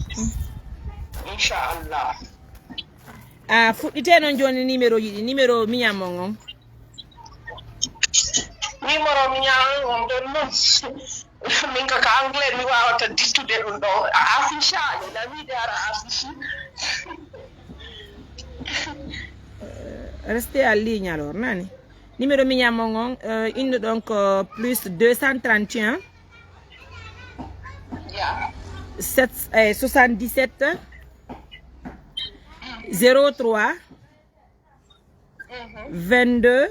Inchallah. A fuɗɗite noon jooni numéro ji ɗi, numéro miñan mon on. Numéro miñan on ɗon noon, min ka ka anglais mi wawata dittude ɗum ɗo. A affiche ali na wiide ara affiche. Restez en ligne alors, nani? Numéro miñan mon on, euh, inno ɗon ko plus deux cent trente et un, Ya. sept, eh, soixante-dix-sept, zéro trois, vingt-deux,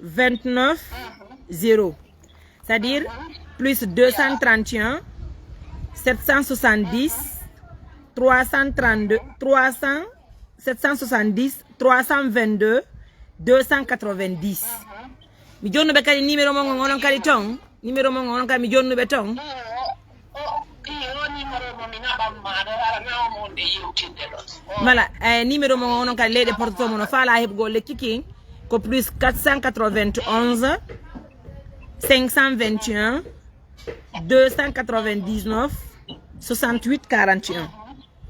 vingt-neuf, zéro. C'est-à-dire plus deux cent trente et un, sept cent soixante-dix, trois cent trente-deux, trois cents, sept cent soixante-dix, trois cent vingt-deux, deux cent quatre-vingt-dix. Mi jonnuɓe kadi numéro mon on onon kadi ton. Numéro mon on onon kadi mi jonnuɓe ton. O i o numéro mo mi naɓan maɗa hara nawa mo wonde yewtinde ɗon. Voilà, eh, numéro mon onon kadi leyɗe portoto mo no faala heɓugol lekki kin ko plus quatre cent quatre-vingt-onze, cinq cent vingt et un, deux cent quatre-vingt-dix-neuf, soixante-huit quarante et un.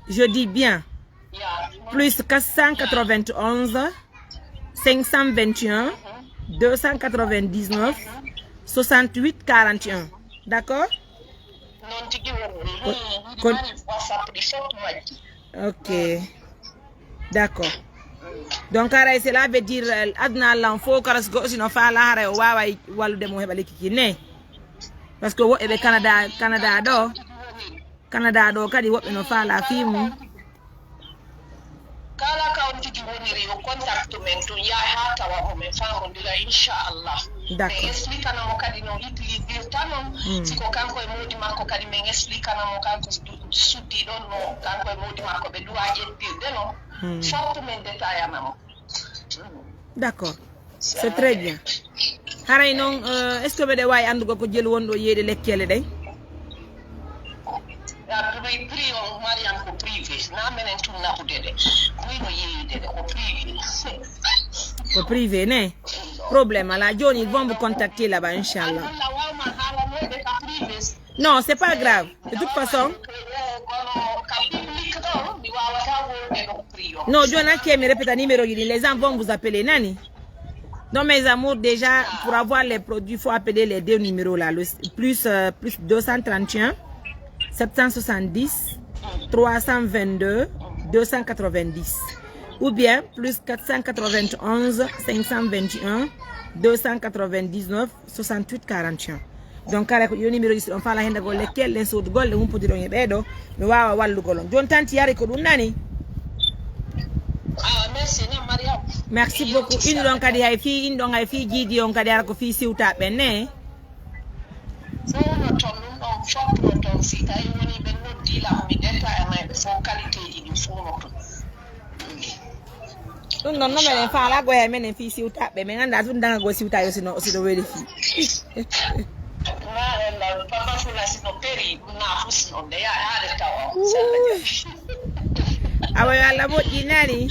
Je dis bien, Ya. Plus quatre cent quatre-vingt-onze, cinq cent vingt et un, deux cent quatre-vingt-dix-neuf, soixante-huit quarante et un. D'accord? Noon tigi woni. Kon- Mari whatsapp ɗi fof majji. Ok. D'accord. Donc, haray, cela veut dire, euh, aduna Allah on fof kala so goɗɗo sino faala haray o waaway wallude mo heɓa lekki kin ne. Parce que woɓɓe ɓe Canada, Canada ɗo. Canada ɗo kadi woɓɓe no faala fii mum. Kala ka on tigi woniri yo contact men tun yaay ha tawa mo men famodira inchallah. D'accord. Min expliquana mo kadi no utilisirta non. Siko kanko e modi makko kadi min expliquana mo kanko suddi ɗon no kanko e modi makko ɓe duwa ƴettirde non. Fof min détaillana mo. D'accord. C'est très bien. Haray noon, euh, est-ce que mbeɗa waawi anndugol ko jelu wonɗo yeeyde lekkele ɗen? Ya, pri pri on mariam ko privé na menen tun naɓude ɗe. Mino yeeyde ɗe ko privé. Ko privé ne? Problème alaa. Jooni ils vont vous contacter là-bas, inchallah. Allah wawma haalanoyde ka privé. Non, c'est pas grave. De toute façon, Kono ka public ɗo mi wawata wonde ɗo privé. Non, jooni acce mi répéta numéro ji ɗin. Les gens vont vous appeler, nani? Donc, mes amours, déjà, pour avoir les produits, il faut appeler les deux numéros là. Le plus, euh, plus deux cent trente et un, sept cent soixante-dix, trois cent vingt-deux, deux cent quatre-vingt-dix. Ou bien plus quatre cent quatre-vingt-onze, cinq cent vingt et un, deux cent quatre-vingt-dix-neuf, soixante-huit quarante et un. Donc, kala ko yo numéro ji, si on faala hendagol lekkele ɗen, sodugol ɗe, humpodiron e ɓeeɗo, mi waawa wallugol on. Jooni, tanti, yari ko ɗum, nani? Ah, merci, non, Mariam. Merci beaucoup. Inɗon kadi hay fii, inɗon hay fii jiidi on kadi, ara ko fii siwtaaɓe ne. Fof no toon, ɗum ɗon fof no toon. Si tawi woni ɓe noddi lam, mi ƴetta e mayɓe fof qualité ji ɗin fof no toon. Ɗum noon no menen faala goya menen fii siwtaaɓe, min annda tun dangagol siwtaaɓe sino, sino weli fii. Ma ella papa fula sino peri, ɗum na fus noon de ya haade tawa. Sella jaɓi. Awa yo Allah moƴƴi, nani?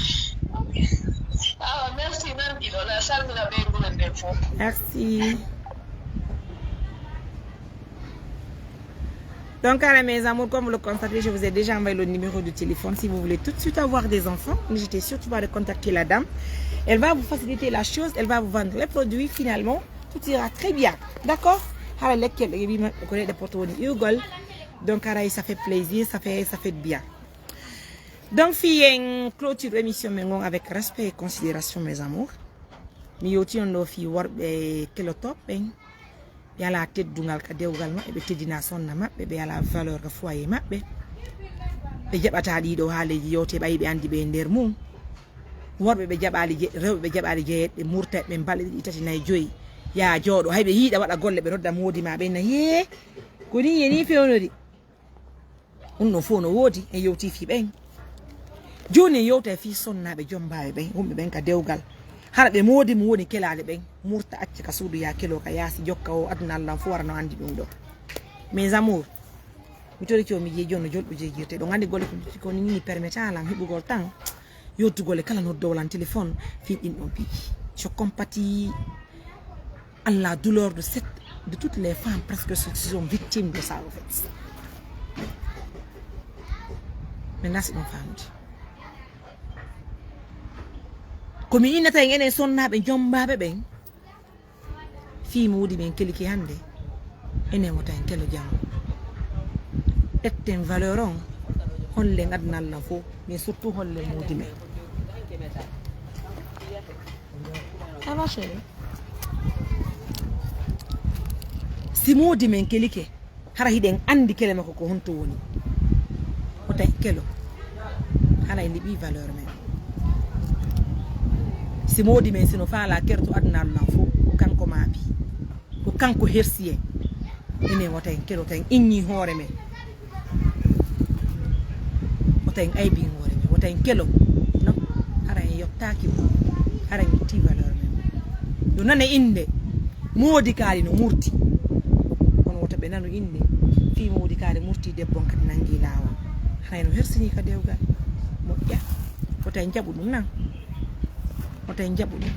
Awa merci nanɗi ɗo na salmina ɓe nguren ɓen fof. Merci. Donc, alors, mes amours, comme vous le constatez, je vous ai déjà envoyé le numéro de téléphone. Si vous voulez tout de suite avoir des enfants, n'hésitez surtout pas de contacter la dame. Elle va vous faciliter la chose, elle va vous vendre les produits. Finalement, tout ira très bien. D'accord? Hara lekkele ɗe wiima ko leyɗe porto woni iwgol. Donc, haray, ça fait plaisir, ça fait, ça fait bien. Donc, fii en clôture émission men ngon avec respect et considération, mes amours. Mi yewti on ɗo fii worɓe kelotooɓe ɓen. Ɓe alaa teddungal ka dewgal maɓɓe, ɓe teddina sonna maɓɓe, ɓe alaa valeur ka foyer maɓɓe. Ɓe jaɓata ɗiɗo haaleeji yewte ɓayi ɓe anndi ɓe e nder mum. Worɓe ɓe jaɓaali je-, rewɓe ɓe jaɓaali jeyeɗe murta ɓe balɗe ɗiɗi, tati, nayi, joyi. Yaa jooɗo, hay ɓe yiiɗa waɗa golle, ɓe nodda moodi ma ɓe na yee. Ko ni e ni fewnori. Ɗum ɗon fof no woodi, en yewti fii ɓen. Jooni en yewta e fii sonnaaɓe jommbaaɓe ɓen, wonɓe ɓen ka dewgal. Hara ɓe moodi mo woni kelaade ɓen, murta acca ka suudu, yaa keloo ka yaasi, jokka o aduna Allah on fof wara no anndi ɗum ɗo. Mes amours, mi torike on, mi jeyi jooni no jolɗo jeyirte. Ɗon anndi golle ko, ko ni permettre lan heɓugol tan. Yottu golle kala noddoowo lan téléphone, fii ɗin ɗon piiji. Je compatis à la douleur de cette De toutes les femmes presque se sont victimes de ça, au fait. Maintenant, c'est une femme. Ko mi innata en enen sonnaaɓe jommbaaɓe ɓen, fii moodi men kelike hannde, enen wota en kelo janngo. Ƴetten valeur on, hollen aduna Allah fof, mais surtout hollen moodi men. Ça va, chérie? Si moodi men kelike, hara hiɗen anndi kele makko ko honto woni. Wota en kelo. Hara en liɓi valeur men. Si moodi men sino faala kerto aduna Allah fof, ko kanko maapi. Ko kanko hersi en. Enen wota en kelo, wota en innyi hoore men. Wota en aybin hoore men. Wota en kelo. No? Hara en yottaaki mo. Hara en itti valeur men. Yo nane innde. Moodi kaari no murti. Kono wota ɓe nanu innde. Fii moodi kaari murti, debbo on kadi nangi laawol. Hara no hersini ka dewgal. Moƴƴa. Wota en jaɓu ɗum nan. Wota en jaɓu ɗum.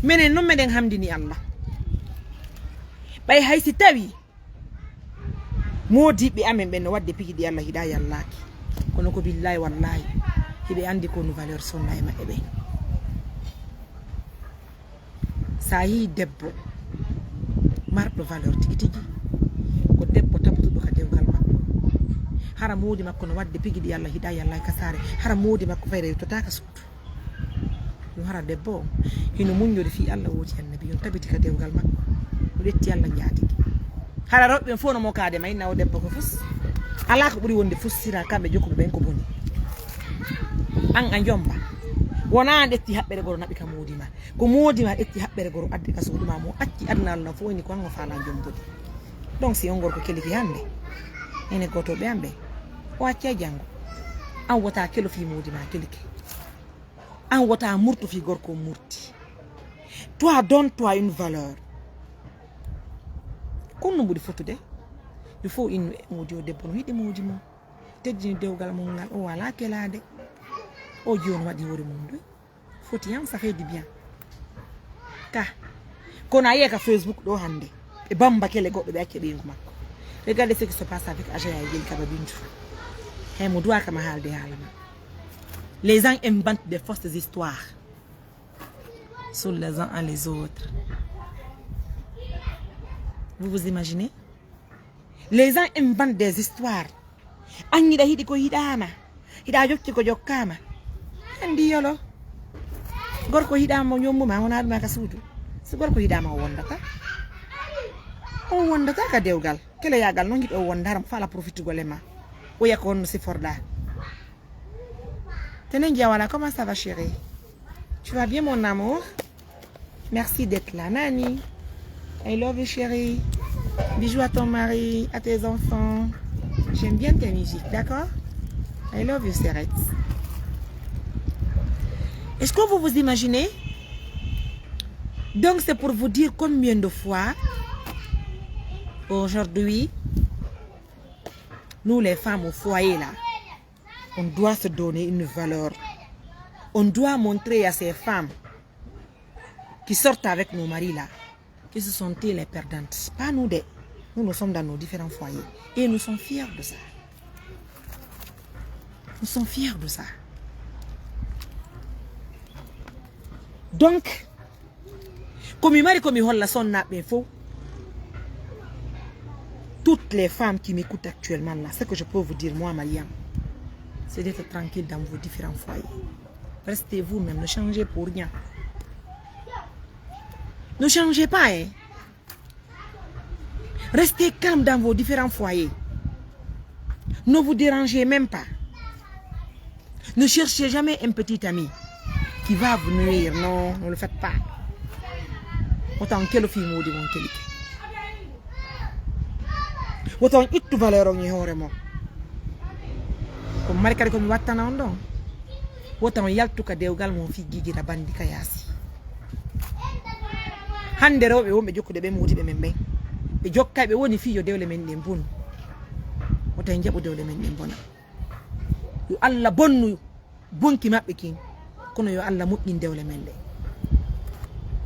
Menen non meɗen hamdini Allah. Ɓay hay si tawi moodiɓɓe amen ɓen no wadde piiji ɗi Allah hiɗa yallaaki. Kono ko billahi wallahi, hiɓe anndi ko no valeur sonna e maɓɓe ɓen. Sa yii debbo marɗo valeur tigi tigi, ko debbo tabtuɗo ka dewgal makko. Hara moodi makko no wadde piiji ɗi Allah hiɗa yallaaki ka saare, hara moodi makko fay rewtotaaka suudu. Yo hara debbo on hino muññori fii Allah wooti annabi, on tabiti ka dewgal makko. O ƴetti Allah njaatigi. Hara rewɓe ɓen fof no mokaade ma, inna o debbo ko fus. Alaa ko ɓuri wonde fus sira kamɓe jokkuɓe ɓen ko boni. An a jomba. Wonaa an ƴetti haɓɓere goro naɓi ka moodi ma. Ko moodi ma ƴetti haɓɓere goro addi ka suudu ma mo acci aduna Allah fof ni ko an o faala jombodi. Donc si on gorko keliki hannde. Ene goto ɓe an ɓe. O acci a janngo. An wota kelo fii moodi ma keliki. An wota murtu fii gorko murti. Toi, donne-toi une valeur. Kono no mbuɗi fotude. Il faut innu e moodi o debbo no hiɗi moodi mum. Teddini dewgal mum ngal, o wala kelaade. O jooni waɗi hoore mum ɗum. Foti han, ça fait du bien. Ka. Kono a yiya ka Facebook ɗo hannde. Ɓe bamba kele goɗɗo ɓe acca ɓeyngu makko. Regardez ce qui se passe avec Ajaya e Jeli Kaba Bintu. Hey, mo duwa kama haalde haala ma. Les gens inventent des fausses histoires sur les uns et les autres. Vous vous imaginez? Les gens inventent des histoires. An hiɗa hiɗi ko hiɗama. Hiɗa jokki ko jokkama. Andi yolo. Gorko hiɗama o ñommuma, wona ɗuma ka suudu. So gorko hiɗama o wondata. O wondata ka dewgal. Keleyagal non hiɗo wonda, hara mo fala profitugol e ma. O yiya ko honno siforɗa. Tenen Diawara, comment ça va, chérie? Tu vas bien, mon amour? Merci d'être là, Nani. I love you, chérie. Bisous à ton mari, à tes enfants. J'aime bien tes musiques, d'accord? I love you, Serette. Est-ce que vous vous imaginez? Donc, c'est pour vous dire combien de fois, aujourd'hui, nous, les femmes au foyer, là, on doit se donner une valeur. On doit montrer à ces femmes qui sortent avec nos maris là, que ce sont elles les perdantes. Pas nous deux. Nous, nous sommes dans nos différents foyers. Et nous sommes fiers de ça. Nous sommes fiers de ça. Donc, ko mi mari ko mi holla sonnaaɓe ɓen fof, toutes les femmes qui m'écoutent actuellement là, ce que je peux vous dire, moi, Mariam, c'est d'être tranquille dans vos différents foyers. Restez vous-même, ne changez pour rien. Ne changez pas, hein. Restez calme dans vos différents foyers. Ne vous dérangez même pas. Ne cherchez jamais un petit ami qui va vous nuire. Non, ne le faites pas. Wota on kelo fii moodi mon kelike. Wota on ittu valeur on e hoore mon. Ko mari kadi ko mi wattana on ɗon. Wota on yaltu ka dewgal mon fii jijira bandi ka yaasi. Hannde rewɓe wonɓe jokkude ɓe moodiɓe men ɓen, ɓe jokkay ɓe woni fii yo dewle men ɗen bonu. Wota en jaɓu dewle men ɗen bona. Yo Allah bonnu bonki maɓɓe kin, kono yo Allah moƴƴin dewle men ɗe.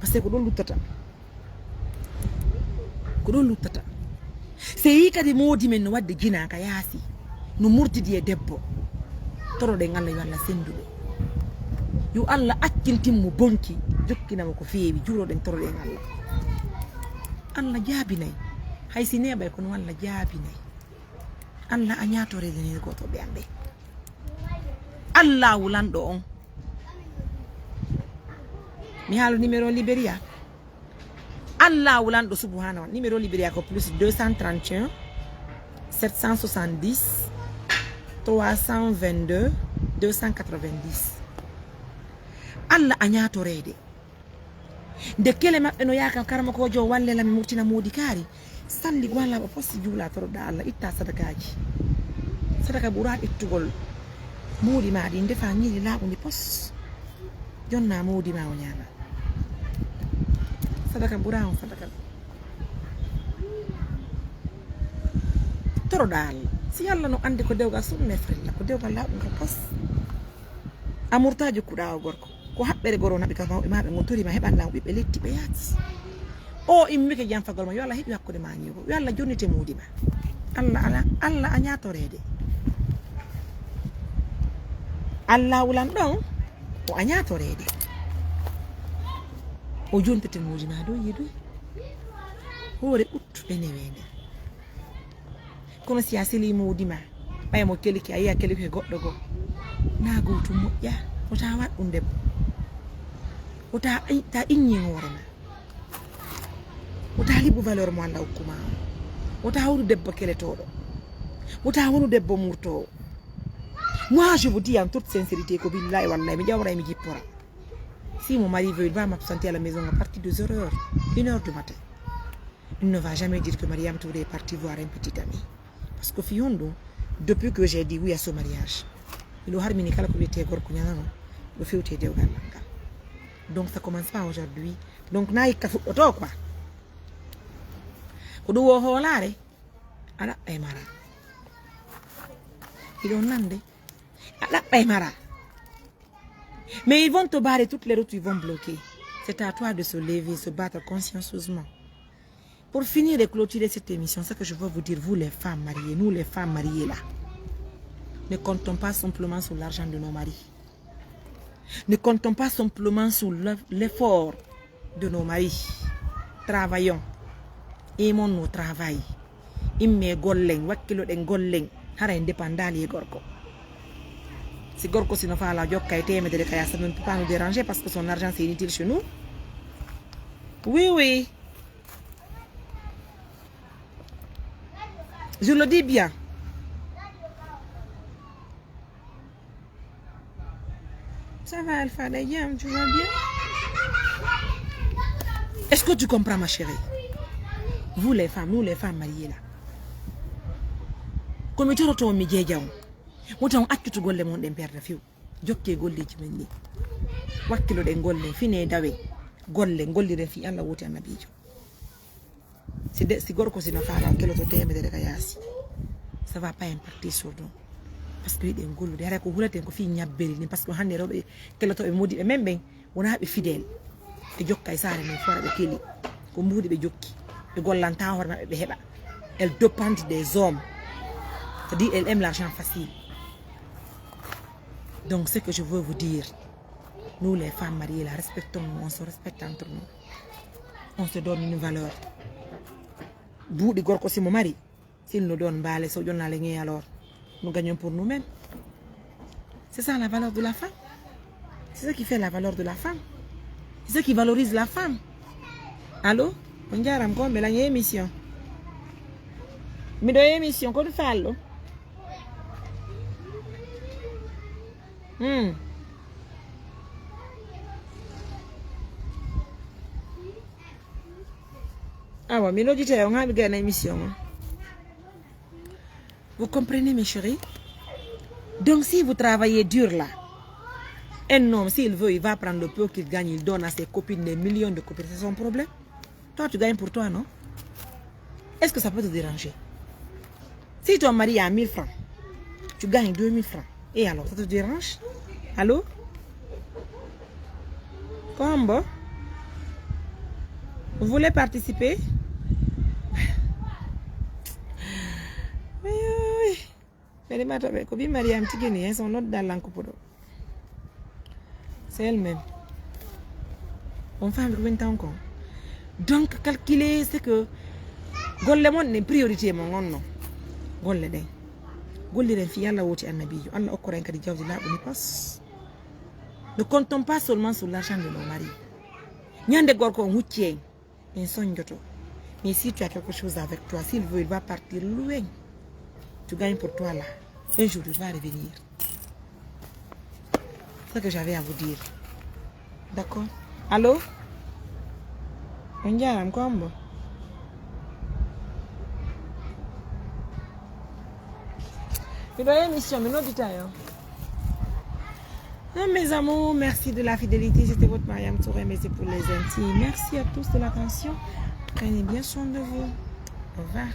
Parce que ko ɗon luttata. Ko ɗon luttata. So yii kadi moodi men no waɗde jinaa ka yaasi, no murtidi e debbo, toroɗen Allah yo Allah senndu ɓe. Yo Allah accintin mo bonki, jokkina mo ko feewi, juuroɗen, toroɗen Allah. Allah jaabinay. Hay si neeɓay, kono Allah jaabinay. Allah a ñaatoreede ni gooto ɓe am ɓe. Allahu lanɗo on. Mi haala numéro Liberia. Allahu lanɗo subhanahu wa, numéro Liberia ko plus deux cent trente et un, sept cent soixante-dix, trois cent vingt-deux, deux cent quatre-vingt-dix. Allah a ñaatoreede. Nde kele maɓɓe no yaaka, "Karamokoojo, wallela mi murtina moodi kaari." Salli go Allah ba pos, juula, toroɗa Allah, itta sadakaaji. Sadaka ɓura ittugol moodi ma ɗi, ndefa ñiiri laaɓundi pos. Jonna moodi ma o ñaama. Sadaka ɓura on sadaka. Toroɗa Allah. Si Allah no anndi ko dewgal sunne frilla, ko dewgal laaɓungal pos. A murta jokkuɗa o gorko. Ko haɓɓere goro naɓi ka mawɓe maɓe ngon torima heɓanɗa mo ɓiɓɓe letti ɓe yaati. O immike janfagol ma, yo Allah heɓi hakkunde ma ñiigo. Yo Allah jonnite moodi ma. Allah ala, Allah a ñaatoreede. Allah wulan ɗon, o a ñaatoreede. O jontete moodi ma dow ye doy. Hoore ɓuttu e neweende. Kono si a seli moodi ma, ɓay mo keliki, a yiya keliki e goɗɗo goo. Na gootum moƴƴa, wota waɗ ɗum debbo. Wota, ta iññi hoore ma. Wota liɓu valeur mo Allah hokkuma on. Wota wonu debbo keletooɗo. Wota wonu debbo murtoowo. Moi, je vous dis en toute sincérité, ko billahi wallahi, mi ƴawray mi jippora. Si mon mari veut, il va m'absenter à la maison à partir de zéro heure, une heure du matin. Il ne va jamais dire que Mariam Touré est partie voir un petit ami. Parce que fii honɗum, depuis que j'ai dit oui à ce mariage, miɗo harmini kala ko wiyetee gorko ñalano ɗo fewti e dewgal ngal. Donc ça commence pas aujourd'hui. Donc na hikka fuɗɗoto quoi. Ko ɗum o hoolaare, a ɗaɓɓay mara. Hiɗon nande, a ɗaɓɓay mara. Mais ils vont te barrer toutes les routes, ils vont bloquer. C'est à toi de se lever, se battre consciencieusement. Pour finir et clôturer cette émission, ce que je veux vous dire, vous les femmes mariées, nous les femmes mariées là, ne comptons pas simplement sur l'argent de nos maris. Ne comptons pas simplement sur l'eff-, l'effort de nos maris. Travaillons. Aimons nos travail. Imme gollen, wakkiloɗen gollen. Hara en dépendaali e gorko. Si gorko si no faala jokka e temedere kaya, ça ne peut pas nous déranger parce que son argent c'est inutile chez nous. Oui, oui. Je le dis bien. Ça va, Alpha Dayam, tu vas bien? Est-ce que tu comprends, ma chérie? Vous les femmes, nous les femmes mariées là. Ko mi toroto mi jeeja on. Wota on accutu golle mon ɗen perda few. Jokke golleeji men ni. Wakkiloɗen golle, fine dawe. Golle, golliren fii Allah wooti annabiijo. Si de, si gorko si no faala o keloto temedere ka yaasi, ça va pas impacter sur nous. Parce que hiɗen gollude. Haray ko hulaten ko fii ñabbere ni. Parce que hannde rewɓe kelotooɓe moodiɓɓe men ɓen, wonaa ɓe fidèle. Ɓe jokka e saare men fora ɓe keli. Ko mbuuɗi ɓe jokki. Ɓe gollanta hoore maɓɓe ɓe heɓa. Elles dépendent des hommes. C'est-à-dire, elles aiment l'argent facile. Donc, ce que je veux vous dire, nous les femmes mariées, là, respectons-nous, on se respecte entre nous. On se donne une valeur. Buuɗi gorko si mo mari, s'il nous donne mbaale, so jonna le ngey alors, nous gagnons pour nous-mêmes. C'est ça la valeur de la femme. C'est ça qui fait la valeur de la femme. C'est ça qui valorise la femme. Allô? On jaaraama ko mbeɗa e émission. Miɗo e émission, ko ɗum faalɗo? Hmm. Awa, mi nodditii on haa mi gayna émission on. Vous comprenez, mes chéris? Donc, si vous travaillez dur là, un homme, s'il veut, il va prendre le peu qu'il gagne, il donne à ses copines, des millions de copines, c'est son problème. Toi, tu gagnes pour toi, non? Est-ce que ça peut te déranger? Si ton mari a mille francs, tu gagnes deux mille francs. Et alors, ça te dérange? Allô? Combo? Vous voulez participer? Farimata ɓe ko bi Mariam tigi ni, hein, son nodda lanko puɗo. C'est elle-même. On famille ko winta on kon. Donc calculer c'est que golle mon ne priorité mon on no. Golle ɗen. Golliren fi Allah woti annabijo. Allah okkoren kadi jawdi laɓu ni pas. Ne comptons pas seulement sur l'argent de nos maris. Ñande gorko on hucci en. En sonjoto. Mais si tu as quelque chose avec toi, s'il veut, il va partir loin. Tu gagnes pour toi là. Un jour, il va revenir. Ce que j'avais à vous dire. D'accord? Allô? On dirait un combo. Miɗo émission, mi noddita yo. Ah, mes amours, merci de la fidélité. C'était votre Mariam Touré, mais c'est pour les intimes. Merci à tous de l'attention. Prenez bien soin de vous. Au revoir.